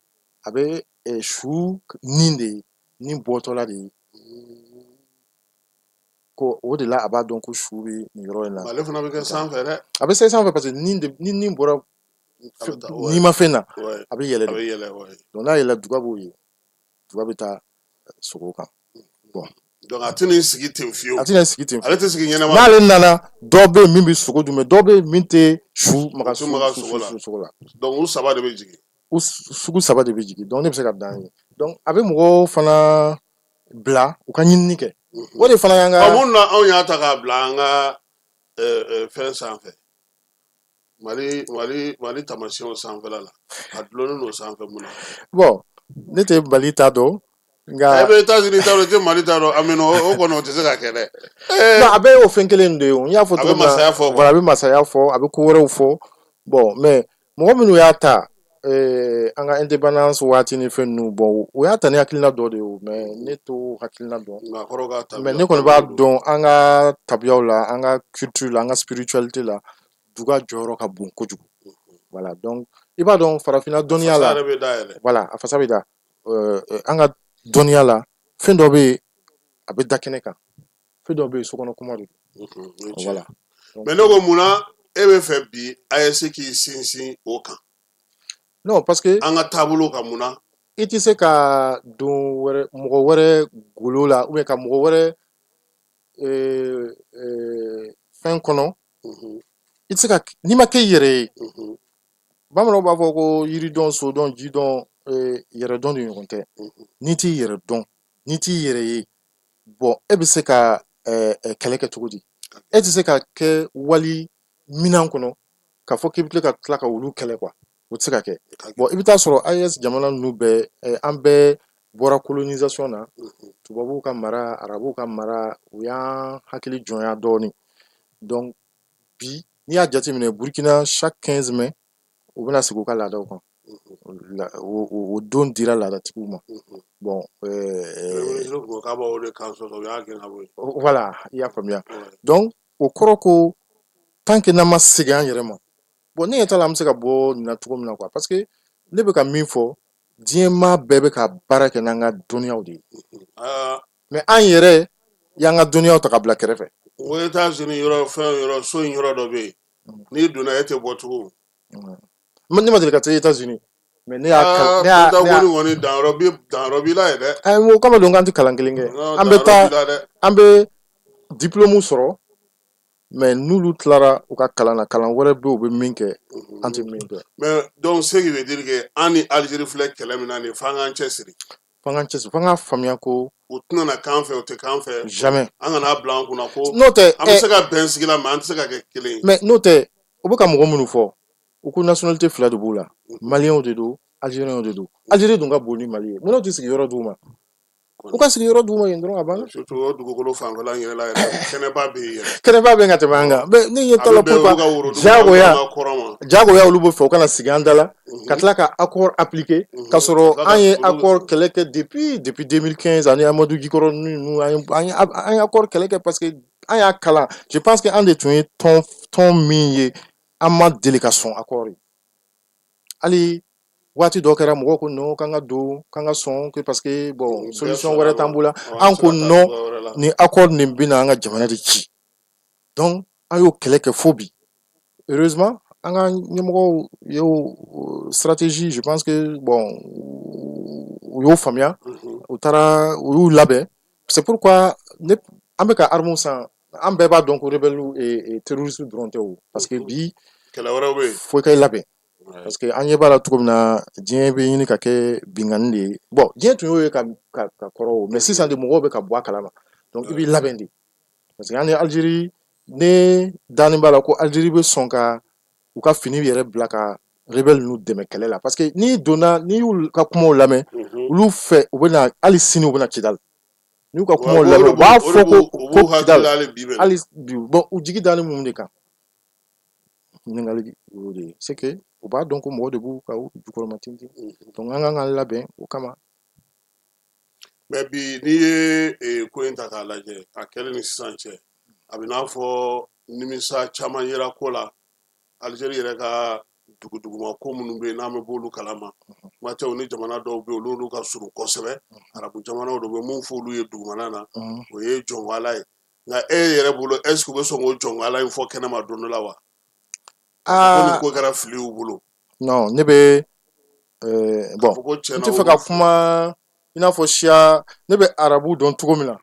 a bɛ su nin de ye, nin bɔtɔla de ye, ko o de la a b'a dɔn ko su bɛ nin yɔrɔ in na. Ale fana bɛ kɛ sanfɛ dɛ. A bɛ se sanfɛ parce que nin de, ni nin bɔra nimafɛn na, a bɛ yɛlɛ A de. bɛ yɛlɛ, ouais. Donc n'a yɛlɛ, duga b'o ye, duga bɛ taa sogo kan. Bon. Donc a tɛn'i sigi ten fiyewu. A tɛna sigi ten. Ale tɛ sigi ɲɛnama. N'ale nana, dɔ bɛ yen min bɛ sogo dun, mais dɔ bɛ yen min tɛ su maga. Su maga sogo la. Su sogo la. Donc u saba de bɛ jigin. U sugu saba de bɛ jigin. Donc ne bɛ se ka dan ye. Donc a bɛ mɔgɔw fana bila u ka ɲinini kɛ, o de fana y'an ka. Mun na anw y'a ta k'a bila an ka fɛn sanfɛ, Mali taamasiyɛnw sanfɛla la, a dulonnen don sanfɛ, mun na? Bon, ne tɛ Mali ta dɔn, nka. E bɛ États-Unis ta dɔn, i tɛ Mali ta dɔn, Aminu, o kɔni o tɛ se ka kɛ dɛ. Non, a bɛɛ y'o fɛn kelen de ye o. N y'a fɔ A bɛ cogo min na. Masaya fɔ quoi. Voilà, a bɛ masaya fɔ, a bɛ ko wɛrɛw fɔ. Bon, mais mɔgɔ minnu y'a ta an ka indépendance waati ni fɛn ninnu, bon, o y'a ta ni hakilina dɔ de ye o, mais ne t'o hakilina dɔn. Nka kɔrɔ ka tabiya. Mais ne kɔni b'a dɔn, an ka tabiyaw la, an ka culture la, an ka spiritualité la, duga jɔyɔrɔ ka bon kojugu. Voilà, donc i b'a dɔn farafinna dɔnniya la. Fasa yɛrɛ bɛ dayɛlɛ. Voilà, a fasa bɛ da. An ka dɔnniya la, fɛn dɔ bɛ yen, a bɛ da kɛnɛ kan, fɛn dɔ bɛ yen, sokɔnɔ kuma de don. Voilà. Mais ne ko, mun na e bɛ fɛ bi AES k'i sinsin o kan? Non, parce que. An ka taabolo kan, mun na? I tɛ se ka don wɛrɛ, mɔgɔ wɛrɛ golo la, ou bien ka mɔgɔ wɛrɛ fɛn kɔnɔ. I tɛ se ka, n'i ma kɛ i yɛrɛ ye, bamananw b'a fɔ ko yiridɔn, sodɔn, jidɔn, yɛrɛdɔn de ɲɔgɔn tɛ. N'i t'i yɛrɛ dɔn, n'i t'i yɛrɛ ye, bon, e bɛ se ka kɛlɛ kɛ cogo di? E tɛ se ka kɛ wali minan kɔnɔ k'a fɔ k'i bɛ tila ka tila ka olu kɛlɛ quoi. O tɛ se ka kɛ. Bon, i bɛ taa sɔrɔ AES jamana ninnu bɛɛ, an bɛɛ bɔra colonisation na, tubabuw ka mara, arabuw ka mara, u y'an hakili jɔnya dɔɔnin. Donc bi, n'i y'a jateminɛ, Burkina, chaque 15 mai, u bɛna sigi u ka laadaw kan. O don dira laadatigiw ma. Bon, voilà, i y'a faamuya. Donc o kɔrɔ ko tant que n'an ma segin an yɛrɛ ma, bon, ne ɲɛ t'a la an bɛ se ka bɔ nin na cogo min na quoi. Parce que ne bɛ ka min fɔ, diɲɛ maa bɛɛ bɛ ka baara kɛ n'an ka dɔnniyaw de ye, mais an yɛrɛ y'an ka dɔnniyaw ta ka bila kɛrɛfɛ. N ko États-Unis yɔrɔ, fɛn yɔrɔ, so in yɔrɔ dɔ bɛ yen, n'i donna, e tɛ bɔ tugun. Ne ma deli ka taa États-Unis, mais ne y'a ne y'a Pentagone kɔni, danyɔrɔ bi, danyɔrɔ b'i la yen dɛ. Ayi, o kama don k'an tɛ kalan kelen kɛ. An bɛ taa, an bɛ diplôme sɔrɔ, mais n'olu tilara u ka kalan na, kalan wɛrɛ bɛ yen u bɛ min kɛ, an tɛ min kɛ. Mais donc ce qui veut dire que an ni Algérie filɛ kɛlɛ min na nin, f'an k'an cɛsiri. F'an k'an cɛsiri, f'an k'a faamuya ko u tɛna na k'an fɛ, u tɛ k'an fɛ. Jamais. An kana bila an kunna ko n'o tɛ an bɛ se ka bɛn sigi la, mais an tɛ se ka kɛ kelen ye. Mais n'o tɛ, u bɛ ka mɔgɔ minnu fɔ, u ko nationalité fila de b'u la, maliyɛnw de don, algériens de don. Algérie dun ka bon ni Mali ye. Munna u tɛ sigiyɔrɔ d'u ma? U ka sigiyɔrɔ d'u ma yen dɔrɔn, a banna. Surtout o dugukolo fanfɛla in yɛrɛ la yɛrɛ, kɛnɛba bɛ yen yɛrɛ. Kɛnɛba bɛ ka tɛmɛ an kan. Mais ne ɲɛ t'a la pourquoi jagoya jagoya olu bɛ fɛ u kana sigi an da la, ka tila ka accord appliquer, ka sɔrɔ an ye accord kɛlɛ kɛ depuis 2015 ani Amadou Jikɔrɔ ninnu. An ye accord kɛlɛ kɛ parce que an y'a kalan. Je pense que an de tun ye tɔn min ye, an ma deli ka sɔn accord ye. Hali waati dɔ kɛra, mɔgɔw ko non, k'an ka don, k'an ka sɔn, que parce que bon, solution wɛrɛ t'an bolo. An ko non, ni accord nin bɛna an ka jamana de ci. Donc an y'o kɛlɛ kɛ fo bi. Heureusement, an ka ɲɛmɔgɔw y'o stratégie, je pense que bon, u y'o faamuya, u taara u y'u labɛn. C'est pourquoi ne an bɛ ka armes san. An bɛɛ b'a dɔn ko rebelle et terroriste dɔrɔn tɛ o, parce que bi kɛlɛ wɛrɛw bɛ yen. Fo i ka i labɛn, parce que an ɲɛ b'a la cogo min na, diɲɛ bɛ ɲini ka kɛ binkanni de ye. Bon, diɲɛ tun y'o ye ka kɔrɔ o, mais sisan de mɔgɔw bɛ ka bɔ a kalama. Donc i b'i labɛn de, parce que an ni Algérie, ne dalen b'a la ko Algérie bɛ sɔn ka u ka fini yɛrɛ bila ka rebelle ninnu dɛmɛ kɛlɛ la, parce que n'i donna, n'i y'u ka kumaw lamɛn, olu fɛ, u bɛna hali sini u bɛna Kidali. N'u ka kumaw lamɛn, u b'a fɔ ko Kidali hali bi. Bon, u jigi dalen mun de kan? Ɲininkali y'o de ye. C'est que u b'a dɔn ko mɔgɔ de b'u ka u jukɔrɔma tintin. Donc an kan k'an labɛn o kama. Mais bi, n'i ye ko in ta k'a lajɛ, a kɛlen ni sisan cɛ, a bɛ n'a fɔ nimisa caman yera ko la. Algérie yɛrɛ ka duguduguma ko minnu bɛ yen, n'an bɛ b'olu kalama, kuma tɛ ni jamana dɔw bɛ yen, olu ka surun kosɛbɛ, arabu jamanaw de bɛ mun fɔ olu ye dugumana na, o ye jɔnwala ye. Nka e yɛrɛ bolo, est ce que u bɛ sɔn k'o jɔnwala in fɔ kɛnɛma don dɔ la wa? Ko nin ko kɛra fili y'u bolo. Non, ne bɛ bon, n tɛ fɛ ka kuma i n'a fɔ siya. Ne bɛ arabu dɔn cogo min na,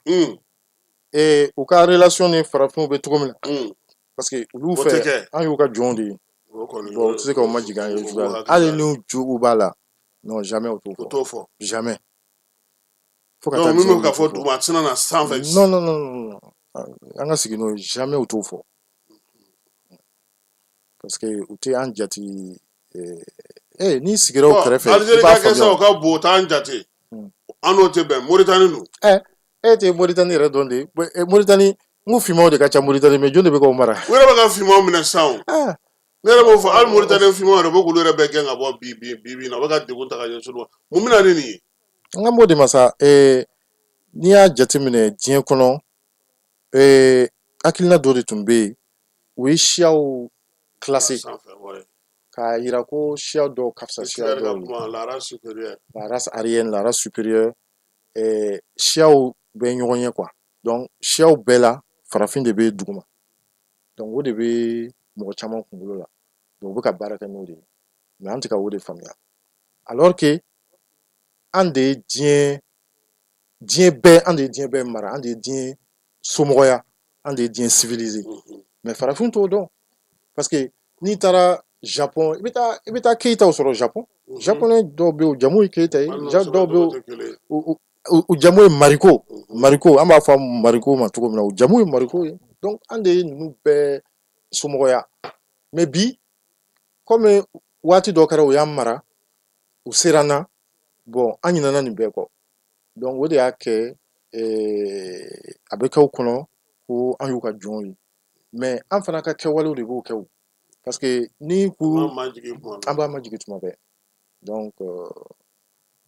u ka relation ni farafinw bɛ cogo min na, parce que olu fɛ, an y'u ka jɔnw de ye. Bon, u tɛ se ka u majigin an ye juguya la, hali n'u jugu b'a la. Non, jamais u t'o fɔ. U t'o fɔ. Jamais. Fo ka taa min bɛ ka fɔ duguma, a tɛna na sanfɛ. Non, non, non, non, an ka sigi n'o ye, jamais u t'o fɔ, parce que u tɛ an jate. N'i sigira o kɛrɛfɛ, i b'a faamuya. O ka bon, o t'an jate, an n'o tɛ bɛn. Moritani dun? E tɛ Moritani yɛrɛ dɔn de. Moritani, n ko finmanw de ka ca Moritani, mais jɔn de bɛ k'o mara? U yɛrɛ bɛ ka finmanw minɛ sisan o. Ne yɛrɛ b'o fɔ, hali Moritani finmanw yɛrɛ bɛ k'olu yɛrɛ bɛɛ gɛn ka bɔ bi bi bi bi na. U bɛ ka degun ta ka ɲɛsin olu ma. Mun bɛ na ni nin ye? N ka m'o de ma sa. N'i y'a jateminɛ diɲɛ kɔnɔ, hakilina dɔ de tun bɛ yen, o ye siyaw classé k'a yira ko siya dɔw ka fisa siya dɔw ye. La race supérieure. La race aryenne, la race supérieure. Siyaw bɛ ɲɔgɔn ɲɛ quoi. Donc siyaw bɛɛ la, farafin de bɛ duguma. Donc o de bɛ mɔgɔ caman kunkolo la. Donc u bɛ ka baara kɛ n'o de ye, mais an tɛ ka o de faamuya, alors que an de ye diɲɛ bɛɛ, an de ye diɲɛ bɛɛ mara, an de ye diɲɛ somɔgɔya, an de ye diɲɛ civilisé. Mais farafin t'o dɔn, parce que n'i taara Japon, i bɛ taa Keyitaw sɔrɔ Japon. Japonais dɔw bɛ yen, u jamu ye Keyita ye. Dɔw bɛ yen, u jamu ye Mariko. Mariko, an b'a fɔ Mariko ma cogo min na, u jamu ye Mariko ye. Donc an de ye ninnu bɛɛ somɔgɔya. Mais bi, komi waati dɔ kɛra, u y'an mara, u sera an na. Bon, an ɲinɛna nin bɛɛ kɔ. Donc o de y'a kɛ a bɛ kɛ u kɔnɔ ko an y'u ka jɔnw ye. Mais an fana ka kɛwalew de b'o kɛ o, parce que ni ko an b'a majigin tuma bɛɛ. Donc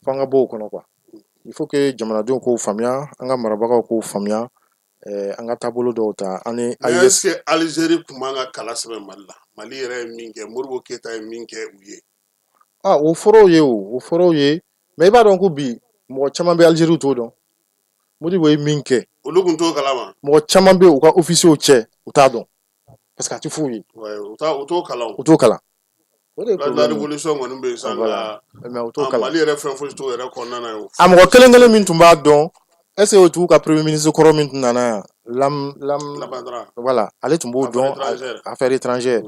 f'an ka bɔ o kɔnɔ quoi. Il faut que jamanadenw k'o faamuya, an ka marabagaw k'o faamuya, an ka taabolo dɔw ta an ni. Est ce que Algérie tun man ka kala sɛbɛn Mali la? Mali yɛrɛ ye min kɛ, Modibo Keyita ye min kɛ u ye. Ah, o fɔra ye, o fɔra ye. Mais i b'a dɔn ko bi mɔgɔ caman bɛ Algérie t'o dɔn Modibo ye min kɛ. Olu tun t'o kalama. Mɔgɔ caman bɛ u ka officiers cɛ, u t'a dɔn, parce que a tɛ f'u ye. U t'o kalan. U t'o kalan. O de ye la révolution kɔni bɛ yen sisan, nka mais u t'o kalan. Mali yɛrɛ fɛn foyi t'o yɛrɛ kɔnɔna na ye. A mɔgɔ kelen kelen min tun b'a dɔn, est ce que o t'u ka premier ministre kɔrɔ min tun nana yan, Lam Lam Labandara. Voilà, ale tun b'o dɔn, affaire étrangère.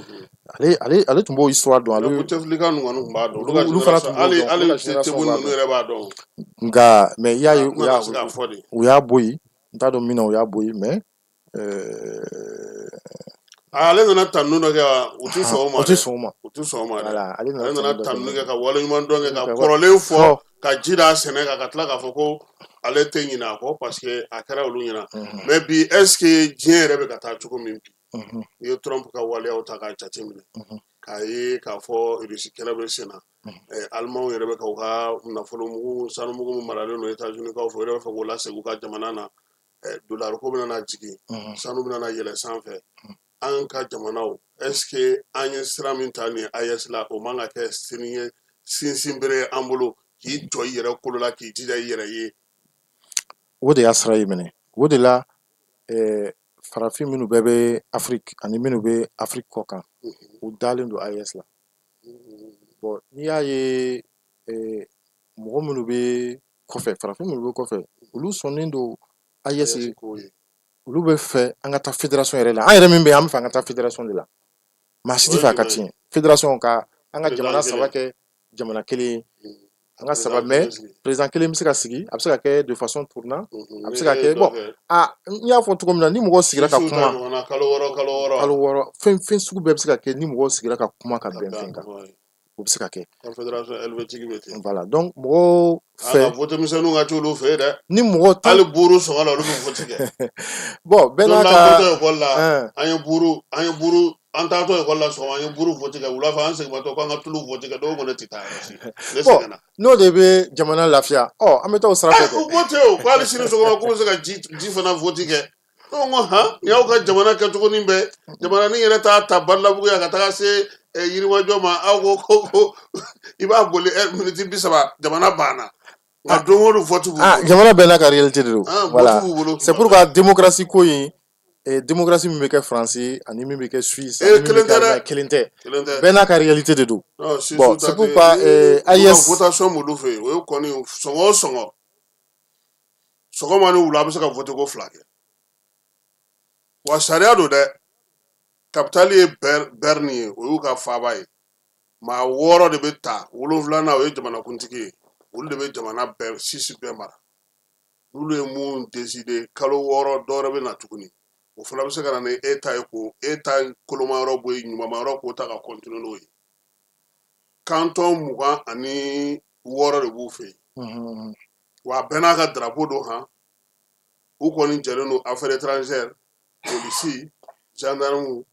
Ale tun b'o histoire dɔn. Ale Bouteflika ninnu kɔni tun b'a dɔn. Olu olu fana tun b'o hali dɔn. Hali Tebboune ninnu yɛrɛ b'a dɔn. Nka mais i y'a ye, u y'a se k'a fɔ de. U y'a bɔ yen, n t'a dɔn min na u y'a bɔ yen, mais ale nana tanu dɔ kɛ wa, u ti sɔn o ma. U ti sɔn o ma. U ti sɔn o ma dɛ. Voilà, ale ale nana tanu kɛ, ka waleɲuman dɔn kɛ, ka kɔrɔlen fɔ, ka ji d'a sɛnɛ kan, ka tila k'a fɔ ko ale tɛ ɲinɛ a kɔ, parce que a kɛra olu ɲɛna. Mais bi, est ce que diɲɛ yɛrɛ bɛ ka taa cogo min bi, n'i ye Trump ka waleyaw ta k'a jateminɛ, k'a ye k'a fɔ Irisi kɛlɛ bɛ sen na, Alimanw yɛrɛ bɛ ka u ka nafolomugu, sanumugu min maralen don États-Unis kaw fɛ, u yɛrɛ bɛ fɛ k'o lasegin u ka jamana na, dollar ko bɛna na jigin, sanu bɛna na yɛlɛ sanfɛ. An ka jamanaw, est ce que an ye sira min ta nin AES la, o man ka kɛ sini ye sinsin bere ye an bolo k'i jɔ i yɛrɛ kolo la, k'i jija i yɛrɛ ye? O de y'a sira ye minɛ. O de la farafin minnu bɛɛ bɛ Afiriki ani minnu bɛ Afiriki kɔ kan, u dalen don AES la. Bon, n'i y'a ye, mɔgɔ minnu bɛ kɔfɛ, farafin minnu bɛ kɔfɛ, olu sɔnnen don AES ye. Olu bɛ fɛ an ka taa fédération yɛrɛ la. An yɛrɛ min bɛ yen, an bɛ fɛ an ka taa fédération de la. Maa si tɛ fɛ a ka tiɲɛ. Fédération ka an ka jamana saba kɛ jamana kelen ye, an ka saba, mais président kelen bɛ se ka sigi. A bɛ se ka kɛ de façon tournante, a bɛ se ka kɛ. Bon, a n y'a fɔ cogo min na, ni mɔgɔw sigira ka kuma Kalo 6, kalo 6. Kalo 6, fɛn fɛn sugu bɛɛ bɛ se ka kɛ ni mɔgɔw sigira ka kuma ka bɛn fɛn kan, o bɛ se ka kɛ. Confédération helvétique bɛ ten. Voilà, donc mɔgɔw fɛ. A vote misɛnninw ka ca olu fɛ yen dɛ. Ni mɔgɔ Hali buuru sɔngɔ la, olu bɛ vote kɛ. Bon, bɛɛ n'a ka Don ekɔli la, an ye buuru, an taatɔ ekɔli la sɔgɔma, an ye buuru vote kɛ. Wula fɛ, an seginmatɔ ko an ka tulu vote kɛ. Dɔw ko ne tɛ taa yɔrɔ si, ne seginna. N'o de bɛ jamana lafiya, ɔ an bɛ taa o sira fɛ. Ko vote o, ko hali sini sɔgɔma k'u bɛ se ka ji fana vote kɛ. Ne ko han, nin y'aw ka jamana kɛcogo nin bɛɛ, jamananin yɛrɛ t'a ta Balabugu yan ka taga se Yirimajɔ ma, aw ko i b'a boli miniti 30, jamana banna. Nka don o don vote b'u bolo. Ah, jamana bɛɛ n'a ka réalité de don. Voilà, c'est pourquoi démocratie ko in, démocratie min bɛ kɛ Faransi ani min bɛ kɛ Suisse ani min bɛ Kelen tɛ kɛ dɛ. Allemagne, kelen tɛ. Kelen tɛ. Bɛɛ n'a ka réalité de don. Bon, c'est pourquoi AES AES votation m'olu fɛ yen, o ye kɔni sɔngɔ o sɔngɔ, sɔgɔma ni wula, a bɛ se ka vote ko fila kɛ. Wa sariya don dɛ. Capitale ye Berne ye, o y'u ka faaba ye. Maa wɔɔrɔ de bɛ ta, wolonfilanan o ye jamanakuntigi ye. Olu de bɛ jamana bɛɛ sisi bɛɛ mara. N'olu ye mun décider kalo 6, dɔwɛrɛ bɛ na tuguni, o fana bɛ se ka na ni e ta ye, ko e ta koloma yɔrɔ bɔ yen, ɲumanma yɔrɔ k'o ta ka continuer n'o ye. Canton 26 de b'u fɛ yen. Wa a bɛɛ n'a ka drapeau don. Han, u kɔni jɛlen don affaire étrangère, polisi, gendarme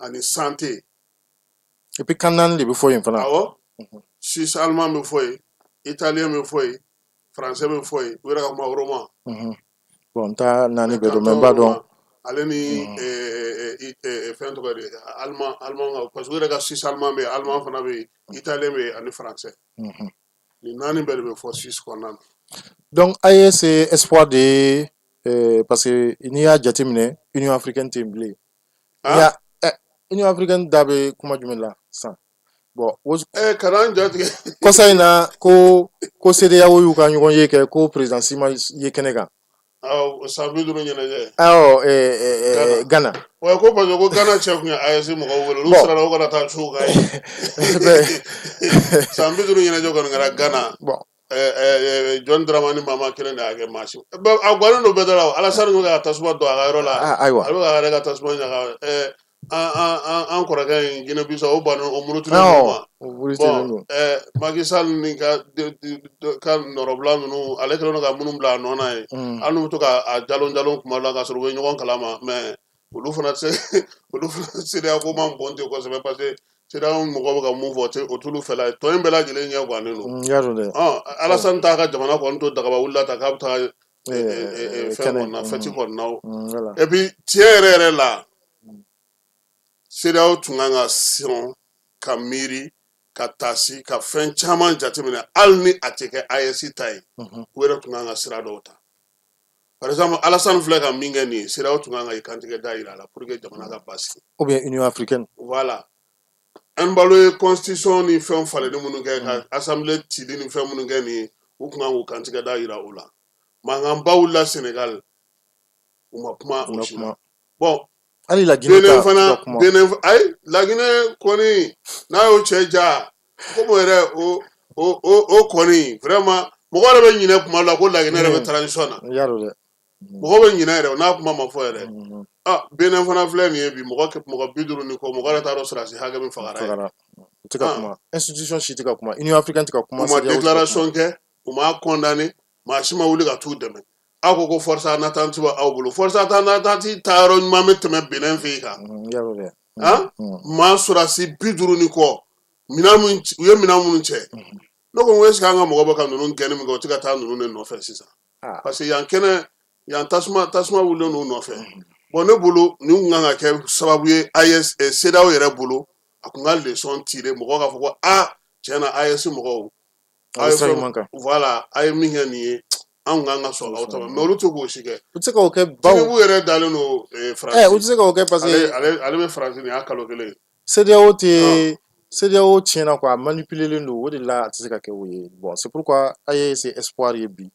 ani santé. Et puis kan naani de bɛ fɔ yen fana. Awɔ, suisse allemand bɛ fɔ yen, italien bɛ fɔ yen, français bɛ fɔ yen, u yɛrɛ ka kuma roman. Bon, n t'a naani bɛɛ dɔn, mais n b'a dɔn. Ale ni fɛn tɔgɔ de, allemand, allemand ka, parce que u yɛrɛ ka suisse allemand bɛ yen, allemand fana bɛ yen, italien bɛ yen ani français. Nin naani bɛɛ de bɛ fɔ Suisse kɔnɔna na. Donc AES ye espoir de ye, parce que n'i y'a jateminɛ, Union africaine tɛ yen bilen. N'i y'a Union africaine da bɛ kuma jumɛn la sisan? Bon, o Kana an jatigɛ. Kɔsa in na, ko CEDEAO y'u ka ɲɔgɔn ye kɛ, ko président si ma ye kɛnɛ kan. Awɔ, san 50 ɲɛnajɛ. Awɔ, Ghana. Wa ko parce que ko Ghana cɛ tun ye AES mɔgɔw wele, olu siranna o kana taa cun u kan yen. San 50 ɲɛnajɛ kɔni kɛra Ghana. Bon. John Dramani Mahama kelen de y'a kɛ maa si. A gannen don bɛɛ da la o. Alassane bɛ ka tasuma don a ka yɔrɔ la. Ayiwa. A bɛ k'a yɛrɛ ka tasuma ɲaga. An kɔrɔkɛ in Guinée Bissau, o bannen, o murutilen don ma. Bon, Macky Sall ni ka nɔrɔbila ninnu, ale kɛlen don ka minnu bila a nɔ na ye. Hali n'u bɛ to ka jalon jalon kuma la k'a sɔrɔ u bɛ ɲɔgɔn kalama, mais olu fana tɛ olu fana CEDEAO ko man bon ten kosɛbɛ, parce que CEDEAO mɔgɔw bɛ ka mun fɔ, o t'olu fɛla ye. Tɔ in bɛɛ lajɛlen ɲɛ gannen don. Y'a dɔn dɛ. Alassane t'a ka jamana kɔni to dagaba wulila ta k'a bɛ taa fɛn kɔni na, fɛti kɔni na o. Et puis tiɲɛ yɛrɛ yɛrɛ la, CEDEAO tun kan ka sɔn ka miiri ka taasi ka fɛn caman jateminɛ, hali ni a tɛ kɛ AES ta ye, u yɛrɛ tun kan ka sira dɔw ta. Par exemple, Alassane filɛ ka min kɛ nin ye, CEDEAO tun kan ka i kantigɛ da yira a la pour que jamana ka basigi. Ou bien Union africaine. Voilà. Embalo ye constitution ni fɛn falenni minnu kɛ, ka assemblée cili ni fɛn minnu kɛ nin ye, u tun kan k'u kantigɛ da yira o la. Mankanba wulila Sénégal, u ma kuma o si la. Bon. Hali la Guinée Benin fana, Benin, ayi, la Guinée kɔni n'a y'o cɛ ja, komi yɛrɛ o kɔni vraiment mɔgɔ yɛrɛ bɛ ɲinɛ kuma la ko la Guinée yɛrɛ bɛ transition na. Y'a dɔn dɛ. Mɔgɔ bɛ ɲinɛ yɛrɛ n'a kuma ma fɔ yɛrɛ. Ah, Benin fana filɛ nin ye bi, mɔgɔ 50 ni kɔ, mɔgɔ yɛrɛ t'a dɔn sɔrɔdasi hakɛ min fagara yen. U tɛ ka kuma, institution si tɛ ka kuma, Union africaine tɛ ka kuma. U ma déclaration kɛ, u ma condamné, maa si ma wuli ka t'u dɛmɛ. Aw ko ko force en attente bɛ aw bolo, force en attente taayɔrɔ ɲuman bɛ tɛmɛ Benin fɛ yen kan. Han, maa sɔrɔdasi 50 ni kɔ, minɛn min u ye minɛn minnu cɛ, ne ko est ce que an ka mɔgɔ bɛ ka ninnu gɛnni min kɛ, o tɛ ka taa ninnu de nɔfɛ sisan, parce que yan kɛnɛ yan tasuma wulilen n'u nɔfɛ. Bon, ne bolo nin kun kan ka kɛ sababu ye AES CEDEAO yɛrɛ bolo, a kun ka leçon tirer, mɔgɔw k'a fɔ ko aa tiɲɛ na AES mɔgɔw, voilà, a ye min kɛ nin ye, anw kan ka sɔn aw ta ma, mais olu tɛ k'o si kɛ. U tɛ se k'o kɛ bawo. Tinubu yɛrɛ dalen don Faransi. U tɛ se k'o kɛ parce que ale bɛ Faransi, nin y'a kalo kelen ye. CEDEAO tɛ, CEDEAO tiɲɛna quoi, a manipulélen don, o de la a tɛ se ka kɛ o ye. Bon, c'est pourquoi AES espoir ye bi,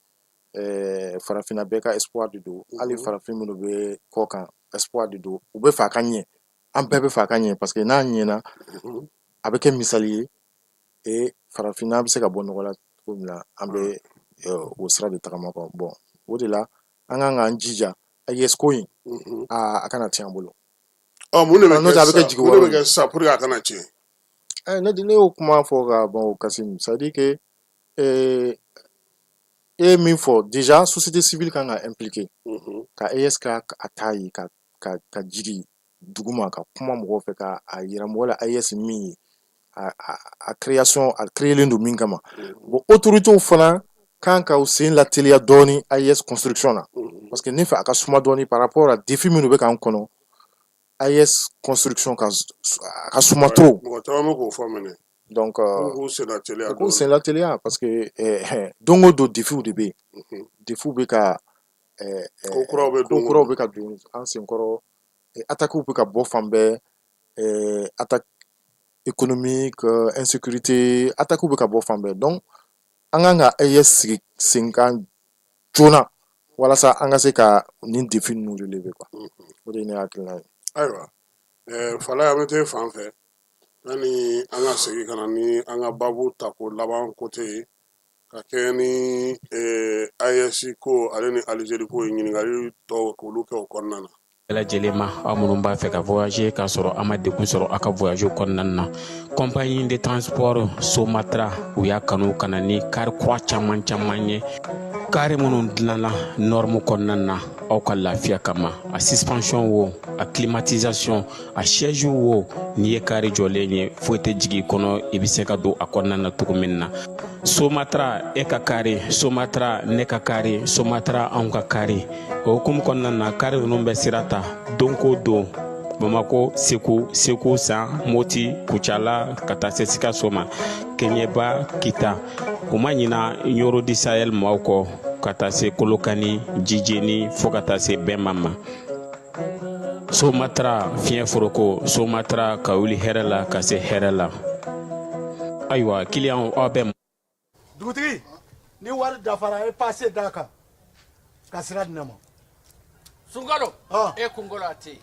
farafinna bɛɛ ka espoir de don, hali farafin minnu bɛ kɔ kan, espoir de don, u bɛ fɛ a ka ɲɛ, an bɛɛ bɛ fɛ a ka ɲɛ, parce que n'a ɲɛna, a bɛ kɛ misali ye, et farafinna bɛ se ka bɔ nɔgɔ la cogo min na, an bɛ o sira de tagama quoi. Bon, o de la an kan k'an jija AES ko in a kana tiɲɛ an bolo. Ɔ, mun de bɛ kɛ sisan, mun de bɛ kɛ sisan pour que a kana tiɲɛ? Ne y'o kuma fɔ ka ban o Kasim, c'est à dire que e ye min fɔ déjà, société civile kan ka impliquer ka AES ka a ta ye ka ka jigin duguma, ka kuma mɔgɔw fɛ, ka a yira mɔgɔ la AES min ye, a création, a créelen don min kama. Bon, autorités fana kan ka u sen lateliya dɔɔni AES construction na, parce que ne fɛ a ka suma dɔɔni par rapport à défi minnu bɛ k'an kɔnɔ, AES construction ka a ka suma trop. Mɔgɔ caman bɛ k'o fɔ minɛ. Donc k'u sen lateliya. K'u sen lateliya parce que don o don défiw de bɛ yen, défiw bɛ ka ko kuraw bɛ don, ko kuraw bɛ ka don an senkɔrɔ, attaques bɛ ka bɔ fan bɛɛ, attaque économique, insécurité, attaques bɛ ka bɔ fan bɛɛ. Donc an kan ka AES sigi sen kan joona walasa an ka se ka nin défi ninnu relever quoi. O de ye ne hakilina ye. Ayiwa, Falaye, an bɛ t'e fan fɛ yanni an ka segin ka na ni an ka baabu ta ko laban kote ye, ka kɛ ni AES ko ale ni Algérie ko ye, ɲininkali tɔw k'olu kɛ o kɔnɔna na. Bɛɛ lajɛlen ma, aw minnu b'a fɛ ka voyager k'a sɔrɔ a ma degun sɔrɔ aw ka voyage kɔnɔna na, compagnie de transport Somatra, u y'a kanu ka na ni car kura caman caman ye, car minnu dilanna norme kɔnɔna na aw ka lafiya kama, a suspension wo, a climatisation, a siège wo, n'i ye car jɔlen ye, foyi tɛ jigin i kɔnɔ, i bɛ se ka don a kɔnɔna na cogo min na. Somatra e ka car, Somatra ne ka car, Somatra anw ka car. O hukumu kɔnɔna na, car ninnu bɛ sira ta don ko don Bamako, Segu, Segu San, Moti, Kucala, ka taa se Sikaso ma, Kɛɲɛba, Kita. U ma ɲina Ɲoro du Sahel maaw kɔ, ka taa se Kolokani, Jijeni, fo ka taa se Bɛnma ma. Somatra fiɲɛ foroko, Somatra ka wuli hɛrɛ la ka se hɛrɛ la. Ayiwa, kiliyanw, aw bɛ Dugutigi, ni wari dafara, e passe d'a kan. Ka sira di ne ma. Sunkalo, e kunkolo a tɛ yen.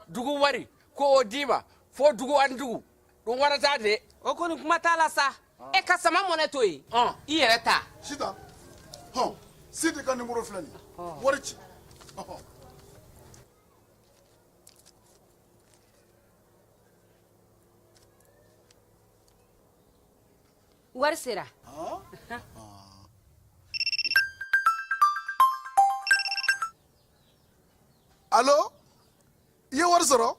Dugu wari ko o d'i ma fo dugu ani dugu dun wara t'a de. O kɔni kuma t'a la sa. E ka sama mɔnɛ to yen, i yɛrɛ ta. Sitan, hɔn, Sidi ka nimoro filɛ nin ye, wari ci. Wari sera. Alo, i ye wari sɔrɔ?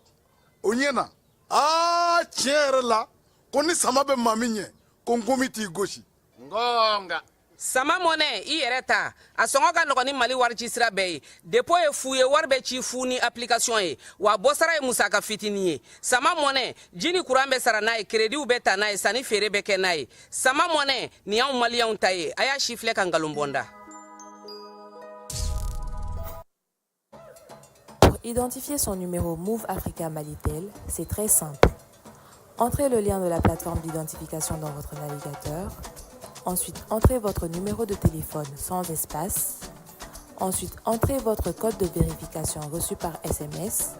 O ɲɛna. Aa, tiɲɛ yɛrɛ la, ko ni sama bɛ maa min ɲɛ, ko nkomi t'i gosi. Ngonga. Sama mɔnɛ, i yɛrɛ ta. A sɔngɔ ka nɔgɔn ni Mali wari ci sira bɛɛ ye. Dépôt ye fu ye, wari bɛ ci fu ni application ye, wa bɔsara ye musaka fitinin ye. Sama mɔnɛ, ji ni kuran bɛ sara n'a ye, créditw bɛ ta n'a ye, sanni feere bɛ kɛ n'a ye. Sama mɔnɛ, nin y'anw maliyɛnw ta ye. A y'a si filɛ ka nkalon bɔ n da. Pour identifier son numéro Moov Africa Malitel, c'est très simple. Entrez le lien de la plateforme d'identification dans votre navigateur. Ensuite, entrez votre numéro de téléphone sans espace. Ensuite, entrez votre code de vérification reçu par SMS.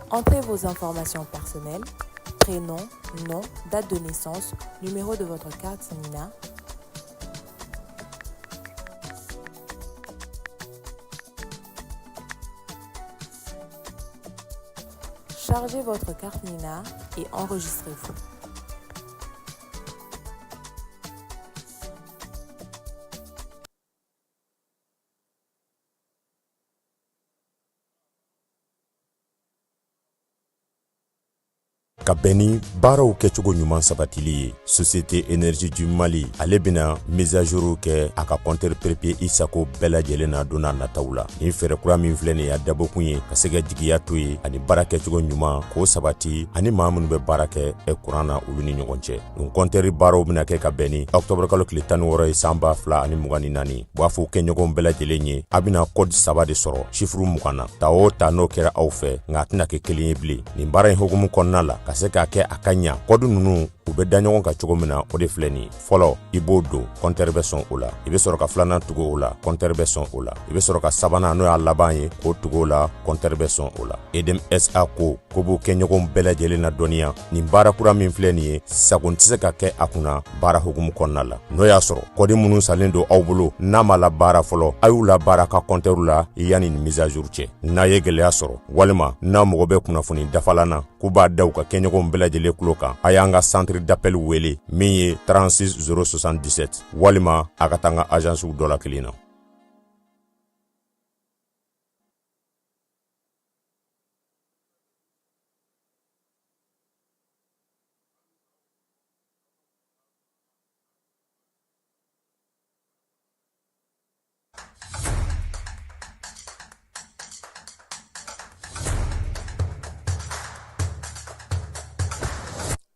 Entrez vos informations personnelles, prénom, nom, date de naissance, numéro de votre carte NINA. Chargez votre carte NINA et enregistrez-vous. Ka bɛn ni baaraw kɛcogo ɲuman sabatili ye, Société Énergie du Mali ale bɛna mise à jour kɛ a ka compteur prépayé i sago bɛɛ lajɛlen na don n'a nataw la. Nin fɛɛrɛ kura min filɛ nin ye, a dabɔkun ye ka se ka jigiya to ye ani baara kɛcogo ɲuman k'o sabati ani maa minnu bɛ baara kɛ kuran na, olu ni ɲɔgɔn cɛ. Nin compteur baaraw bɛna kɛ ka bɛn ni octobre kalo tile 16 ye san 2024. U b'a fɔ kɛɲɔgɔnw bɛɛ lajɛlen ye, a bɛna code saba de sɔrɔ chiffre 20 na. Ta o ta, n'o kɛra aw fɛ, nka a tɛna kɛ kelen ye bilen. Nin baara in hukumu kɔnɔna la, ka se k'a kɛ a ka ɲa, code ninnu u bɛ da ɲɔgɔn kan cogo min na, o de filɛ nin ye. Fɔlɔ, i b'o don, compteur bɛ sɔn o la. I bɛ sɔrɔ ka filanan tugu o la, compteur bɛ sɔn o la. I bɛ sɔrɔ ka sabanan, n'o y'a laban ye, k'o tugu o la, compteur bɛ sɔn o la. EDM SA ko ko b'u kɛɲɔgɔnw bɛɛ lajɛlen na dɔnniya, nin baara kura min filɛ nin ye, sago tɛ se ka kɛ a kunna baara hukumu kɔnɔna la. N'o y'a sɔrɔ code minnu salen don aw bolo n'a ma labaara fɔlɔ, a y'u labaara ka compteur la yanni nin mise à jour cɛ. N'a ye gɛlɛya sɔrɔ walima n'a mago bɛ kunnafoni dafalan na, k'u b'a da u ka kɛɲɔgɔnw bɛɛ lajɛlen tulo kan, a y'an ka centre d'appel wele min ye 36 077, walima a ka taa an ka agencew dɔ la kelen na.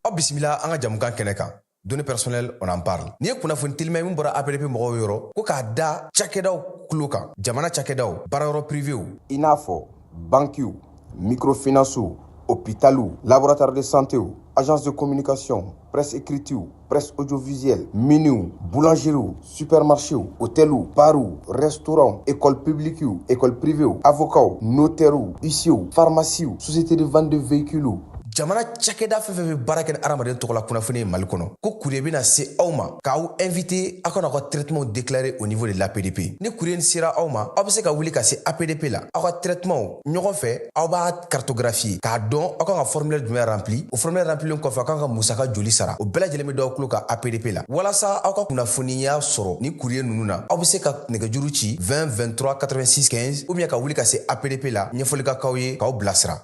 Aw bisimila an ka jamukan kɛnɛ kan, Données personnelles, on en parle. N'i ye kunnafoni telima ye min bɔra APDP mɔgɔw yɔrɔ, ko k'a da cakɛdaw tulo kan, jamana cakɛdaw, baarayɔrɔ privéw, i n'a fɔ bankiw, microfinancew, hôpitaliw, laboratoire de santéw, agence de communication, presse écritew, presse audiovisuelle, miniw, boulangeriew, supermarchéw, hôteliw, barw, restaurants, école publiquew, école privéw, avocats, notairew, huissierw, pharmaciew, société de vente de véhicules. Jamana cakɛda fɛn fɛn bɛ baara kɛ ni adamaden tɔgɔla kunnafoni ye Mali kɔnɔ, ko courrier bɛna se aw ma k'aw invité aw ka n'aw ka traitement déclarer au niveau de l'APDP. Ni courrier sera aw ma, aw bɛ se ka wuli ka se APDP la, aw ka traitement ɲɔgɔn fɛ, aw b'a cartographier k'a dɔn aw kan ka formulaire jumɛn rempli. O formulaire remplilen kɔfɛ, aw kan ka musaka joli sara, o bɛɛ lajɛlen bɛ d'aw tulo kan APDP la. Walasa aw ka kunnafoniya sɔrɔ ni courrier ninnu na, aw bɛ se ka nɛgɛjuru ci 20 23 86 15, ou bien ka wuli ka se APDP la, ɲɛfɔli ka k'aw ye k'aw bilasira.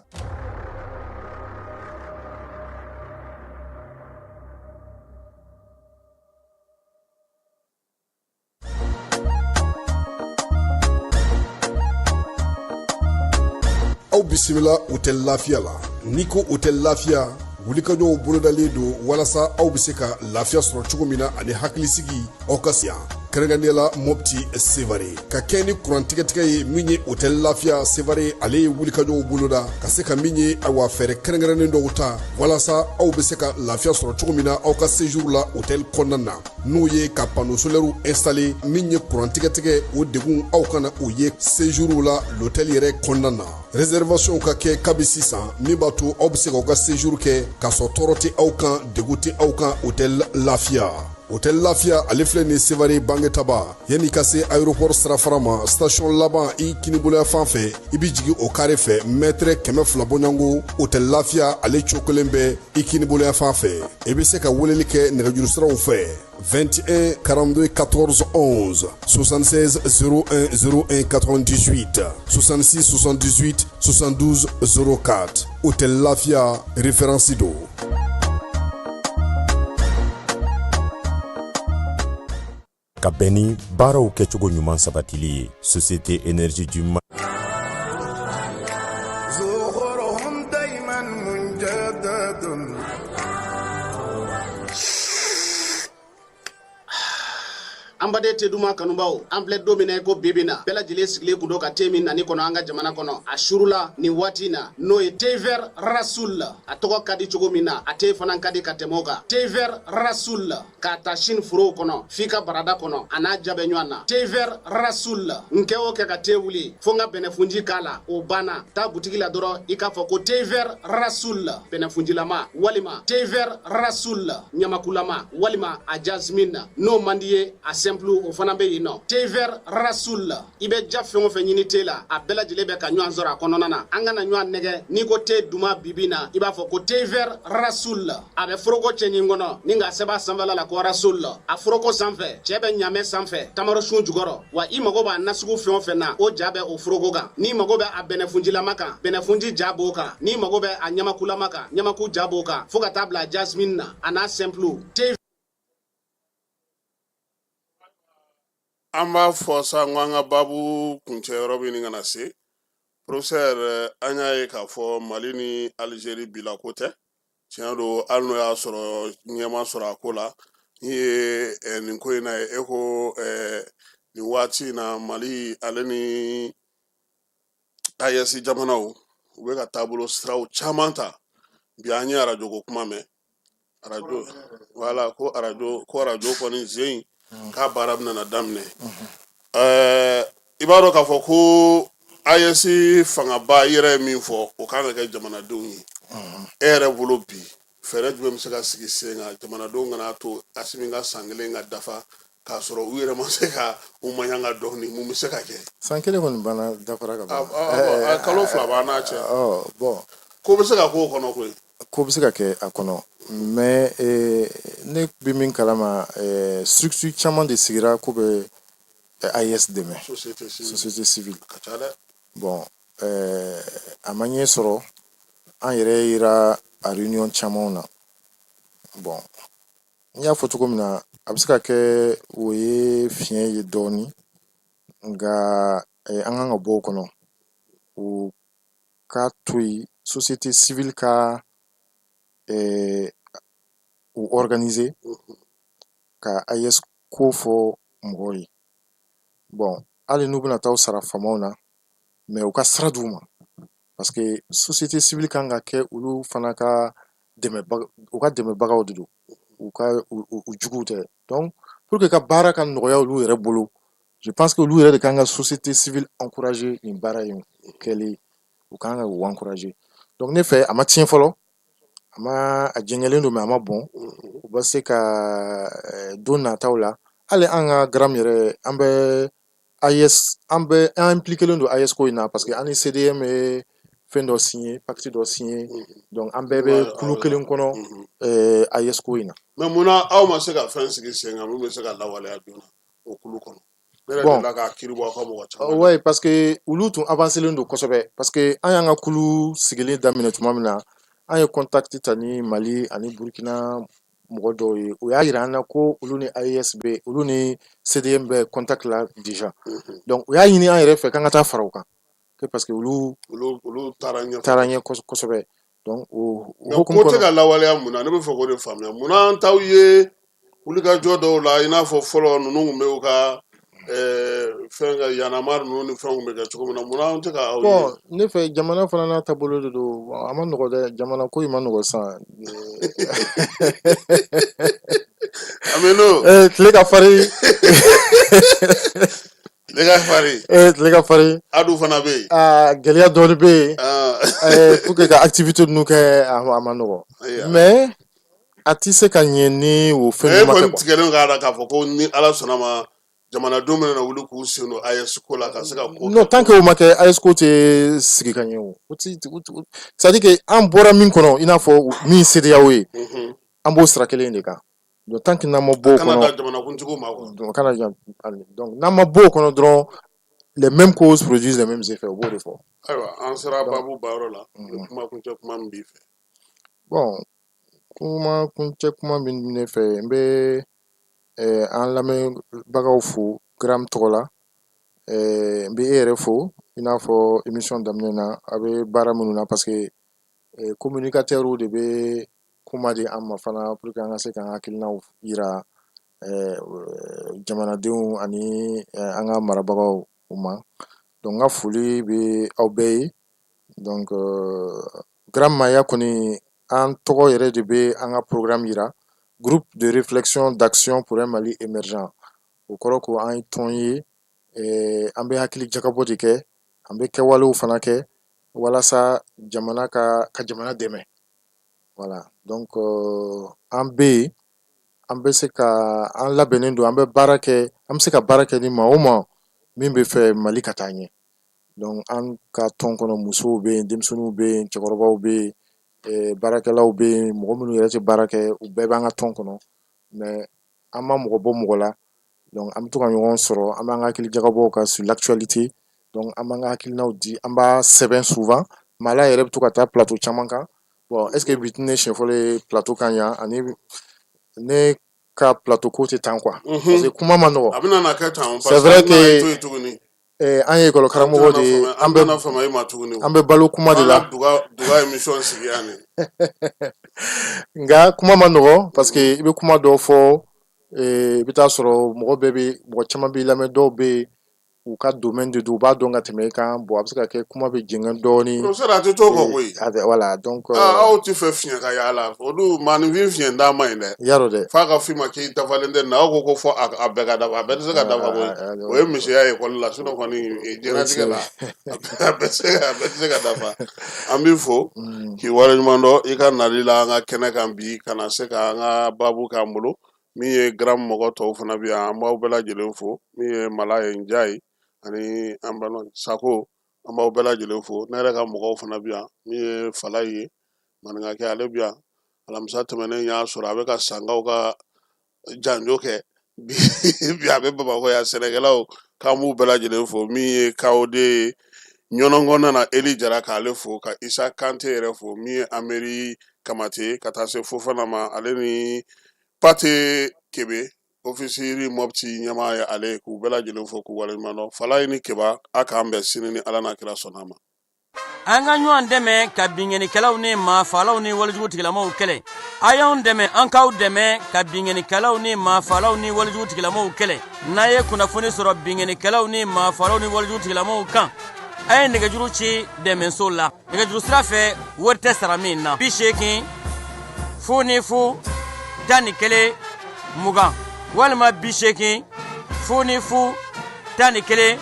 Aw bisimila Hôtel Lafiya la. N'i ko Hôtel Lafiya, wulikajɔw bolodalen don walasa aw bɛ se ka lafiya sɔrɔ cogo min na ani hakilisigi aw ka yan. Kɛrɛnkɛrɛnnenya la Mopti Sevare ka kɛ ni kuran tigɛtigɛ ye min ye Hôtel Lafiya Sevare ale ye wulikajɔw boloda ka se ka min ye awa fɛɛrɛ kɛrɛnkɛrɛnnen dɔw ta walasa aw bɛ se ka lafiya sɔrɔ cogo min na aw ka séjour la hôtel kɔnɔna na n'o ye ka panneau solaire installer min ye kuran tigɛtigɛ o degun aw kana o ye séjour la l'hôtel yɛrɛ kɔnɔna na réservation ka kɛ kabi sisan min b'a to aw bɛ se k'aw ka séjour kɛ k'a sɔrɔ tɔɔrɔ tɛ aw kan degun tɛ aw kan hôtel Lafiya Hôtel Lafiya ale filɛ nin Sevare Bangetaba yanni ka se aéroport sirafara ma station laban i kiniboloya fan fɛ i bɛ jigin o kare fɛ mɛtɛrɛ 200 bɔɲɔgɔnko Hôtel Lafiya ale cokolen bɛ i kiniboloya fan fɛ i bɛ se ka weleli kɛ nɛgɛjuru siraw fɛ 21 42 14 11 76 01 01 98 66 78 72 04 Hôtel Lafiya référence don. Ka bɛn ni baaraw kɛcogo ɲuman sabatili ye société énergie du Mali An baden te duman kanubaw an filɛ don min na i ko bi bi na bɛɛ lajɛlen sigilen kun don ka te min nani kɔnɔ an ka jamana kɔnɔ a surula nin waati in na n'o ye thé vert Rasoul a tɔgɔ ka di cogo min na a te fana ka di ka tɛmɛ o kan thé vert Rasoul k'a ta Chine forow kɔnɔ f'i ka barada kɔnɔ a n'a ja bɛ ɲɔgɔn na thé vert Rasoul n kɛ o kɛ ka te wuli fo n ka bɛnɛfunji k'a la o banna taa butigi la dɔrɔn i k'a fɔ ko thé vert Rasoul bɛnɛfunjilama walima thé vert Rasoul ɲamakulama walima a jasmine n'o man di ye a simple o fana bɛ yen nɔ thé vert Rasoul i bɛ ja fɛn o fɛn ɲini te la a bɛɛ lajɛlen bɛ ka ɲɔgɔn sɔrɔ a kɔnɔna na an kana ɲɔgɔn nɛgɛ n'i ko te duman bibi na i b'a fɔ ko thé vert Rasoul a bɛ foroko cɛɲi kɔnɔ ni k'a sɛbɛn a sanfɛla la ko Rasoul a foroko sanfɛ cɛ bɛ ɲamɛ sanfɛ tamarosun jukɔrɔ wa i mago b'a nasugu fɛn o fɛn na o ja bɛ o foroko kan n'i mago bɛ a bɛnɛfunjilama kan bɛnɛfunji ja b'o kan n'i mago bɛ a ɲamakulama kan ɲamaku ja b'o kan fo ka taa bila jasmine na a n'a simple te An b'a fɔ sa ko an ka baabu kuncɛyɔrɔ bɛ ɲini ka na se professeur an y'a ye k'a fɔ Mali ni Algérie bila ko tɛ tiɲɛ don hali n'o y'a sɔrɔ ɲɛ ma sɔrɔ a ko la n'i ye nin ko in na ye e ko nin waati in na Mali ale ni AES jamanaw u bɛ ka taabolo siraw caman ta bi an ye arajo ko kuma mɛn arajo wala ko arajo ko arajo kɔni zen k'a baara bɛna na daminɛ ɛɛ i b'a dɔn k'a fɔ ko AES fangaba i yɛrɛ ye min fɔ o kan ka kɛ jamanadenw ye e yɛrɛ bolo bi fɛɛrɛ jumɛn bɛ se ka sigi sen kan jamanadenw kana to Asimi ka san kelen ka dafa k'a sɔrɔ u yɛrɛ ma se ka u maɲanga dɔɔni mun bɛ se ka kɛ san kelen kɔni banna dafara ka ban kalo 2 b'an n'a cɛ bɔn ko bɛ se ka k'o kɔnɔ koyi ko bɛ se ka kɛ a kɔnɔ mais ne bɛ min kalama structure caman de sigira ko bɛ AES dɛmɛ société civile bon a ma ɲɛ sɔrɔ an yɛrɛ yera a réunion camanw na bon n y'a fɔ cogo min na a bɛ se ka kɛ o ye fiɲɛ ye dɔɔni nka an kan ka bɔ o kɔnɔ o k'a to yen société civile ka u organiser ka AES ko fɔ mɔgɔw ye bon hali n'u bɛna taa u sara faamaw na mais u ka sira d'u ma parce que société civile kan ka kɛ olu fana ka dɛmɛbaga u ka dɛmɛbagaw de don u ka u juguw tɛ donc pour que ka baara ka nɔgɔya olu yɛrɛ bolo je pense que olu yɛrɛ de kan ka société civile encourager nin baara in kɛli u kan ka u encourager donc ne fɛ a ma tiɲɛ fɔlɔ a ma a jɛngɛlen don mais a ma bɔn u bɛ se ka don nataw la hali an ka GRAM yɛrɛ an bɛ AES an bɛ an impliqué don AES ko in na parce que an ni CDM ye fɛn dɔ signé pacte dɔ signé donc an bɛɛ bɛ kulu kelen kɔnɔ AES ko in na. Mais munna aw ma se ka fɛn sigi sen kan min bɛ se ka lawaleya joona o kulu kɔnɔ? Ne yɛrɛ delila k'a kiiri bɔ aw ka mɔgɔ caman. Ouais, parce que olu tun avancé len don kosɛbɛ parce que an y'an ka kulu sigilen daminɛ tuma min na an ye contact ta ni Mali ani Burkina mɔgɔ dɔw ye o y'a yira an na ko olu ni AES bɛ olu ni CDM bɛ contact la déjà donc u y'a ɲini an yɛrɛ fɛ k'an ka taa fara u kan parce que olu olu taara ɲɛ taara ɲɛ kosɛbɛ donc o hukumu kɔnɔ ko tɛ ka lawaleya mun na ne bɛ fɛ k'o de faamuya munna an t'aw ye Wulikajɔ dɔw la, i n'a fɔ fɔlɔ ninnu tun bɛ u ka fɛn ka Y'en a marre ninnu ni fɛnw tun bɛ kɛ cogo min na, munna an tɛ ka aw ye? Bon, ne fɛ, jamana fana n'a taabolo de don. Bon, a ma nɔgɔ dɛ, jamana ko in ma nɔgɔ sisan. Aminu. Tile ka farin. Tile ka farin. Tile ka farin. Adu fana bɛ yen. Aa, gɛlɛya dɔɔni bɛ yen. Pour que ka activité ninnu kɛ, a ma nɔgɔ. Mais a tɛ se ka ɲɛ ni o fɛn E ninnu ma kɛ kɔni quoi. Tigɛlen k'a la k'a fɔ ko ni Ala sɔnna ma, jamanadenw bɛna na wuli k'u sen don AES ko la ka se ka ko. Non, tant que o ma kɛ, AES ko tɛ sigi ka ɲɛ o. O ti, c'est à dire que an bɔra min kɔnɔ, i n'a fɔ min CEDEAO ye, an b'o sira kelen de kan. Donc tant que n'an ma bɔ o Kana kɔnɔ, da jamanakuntigiw ma quoi. Donc kana donc n'an ma bɔ o kɔnɔ dɔrɔn, les mêmes causes produisent les mêmes effets, o b'o de fɔ. Ayiwa, an sera baabu banyɔrɔ la. Ni kuma kuncɛ kuma min b'i fɛ. Bon, kuma kuncɛ kuma min bɛ ne fɛ, n bɛ an lamɛnbagaw fo Gram tɔgɔ la. N bɛ e yɛrɛ fo, i n'a fɔ émission daminɛ na, a bɛ baara minnu na, parce que communicateurs de bɛ kuma di an ma fana pour que an ka se k'an hakilinaw yira jamanadenw ani an ka marabagaw ma. Donc n ka foli bɛ aw bɛɛ ye. Donc Gram Maya kɔni, an tɔgɔ yɛrɛ de bɛ an ka programme yira, groupe de réflexion d'action pour un Mali émergent. O kɔrɔ ko an ye tɔn ye, an bɛ hakili jagabɔ de kɛ, an bɛ kɛwalew fana kɛ walasa jamana ka jamana dɛmɛ. Voilà, donc an bɛ yen, an bɛ se ka an labɛnnen don, an bɛ baara kɛ, an bɛ se ka baara kɛ ni maa o maa min bɛ fɛ Mali ka taa ɲɛ. Donc an ka tɔn kɔnɔ, musow bɛ yen, denmisɛnninw bɛ yen, cɛkɔrɔbaw bɛ yen, baarakɛlaw bɛ yen, mɔgɔ minnu yɛrɛ tɛ baara kɛ, u bɛɛ b'an ka tɔn kɔnɔ. Mais an ma mɔgɔ bɔ mɔgɔ la. Donc an bɛ to ka ɲɔgɔn sɔrɔ, an b'an ka hakili jagabɔw kan sur l'actualité. Donc an b'an ka hakilinaw di, an b'a sɛbɛn souvent. Mala yɛrɛ bɛ to ka taa plateau caman kan. Bon, est ce que bi tɛ ne siɲɛ fɔlɔ ye plateau kan yan? Ani ne ka plateau ko tɛ tan quoi, parce que kuma ma nɔgɔ. A bɛna na kɛ tan. C'est vrai que to yen tuguni. An ye école karamɔgɔ de ye, an bɛ fama e ma tuguni. An bɛ balo kuma de la. Duga duga émission sigi yan de. Nka kuma ma nɔgɔ, parce que i bɛ kuma dɔw fɔ, i bɛ taa sɔrɔ mɔgɔ bɛɛ bɛ, mɔgɔ caman b'i lamɛn, dɔw bɛ yen, u ka domaine de don, u b'a dɔn ka tɛmɛ i kan. Bon, a bɛ se ka kɛ kuma bɛ jɛngɛ dɔɔnin. Professeur, a tɛ t'o kɔ koyi. Voilà, donc Aw tɛ fɛ fiɲɛ ka yaala, olu maaninfin fiɲɛ d'a ma ɲi dɛ. Yarɔ dɛ. F'a ka f'i ma k'i dafalen tɛ nin na, aw ko ko fɔ a bɛɛ ka dafa, a bɛɛ tɛ se ka dafa koyi. O ye misiya ye ekɔli la, sinon kɔni diɲɛlatigɛ la, a bɛɛ tɛ se ka dafa. An b'i fo k'i waleɲuman dɔn i ka nali la an ka kɛnɛ kan bi, ka na se ka an ka baabu k'an bolo. Min ye Gram mɔgɔ tɔw fana bi yan, an b'aw bɛɛ lajɛlen fo. Min ye Mala ye, Njayi ani an balima Sako, an b'aw bɛɛ lajɛlen fo. Ne yɛrɛ ka mɔgɔw fana bi yan, min ye Falayi ye, maninkakɛ, ale bi yan. Alamisa tɛmɛnen y'a sɔrɔ a bɛ ka sankaw ka janjo kɛ. Bi bi a bɛ Bamakɔ yan. Sɛnɛkɛlaw, k'an b'u bɛɛ lajɛlen fo. Min ye KOD ye ɲɔnɔnkɔnɔna na, Eli Jara, k'ale fo, ka Isa Kante yɛrɛ fo. Min ye Ameri Kamate, ka taa se Fofana ma, ale ni Pate Kebe, ofisiri Mɔpti ɲɛmaa ye ale ye, k'u bɛɛ lajɛlen fo k'u waleɲuman dɔn. Falayi ni Keba, a k'an bɛn sini ni Ala n'a kira sɔnna ma. An ka ɲɔgɔn dɛmɛ ka binkannikɛlaw ni maafaalaw ni walejugu tigilamaw kɛlɛ. A y'anw dɛmɛ, an k'aw dɛmɛ ka binkannikɛlaw ni maafaalaw ni walejugu tigilamaw kɛlɛ. N'a ye kunnafoni sɔrɔ binkannikɛlaw ni maafaalaw ni walejugu tigilamaw kan, a ye nɛgɛjuru ci dɛmɛso la nɛgɛjuru sira fɛ, wari tɛ sara min na: 80 00 11 20 walima 80 00 11.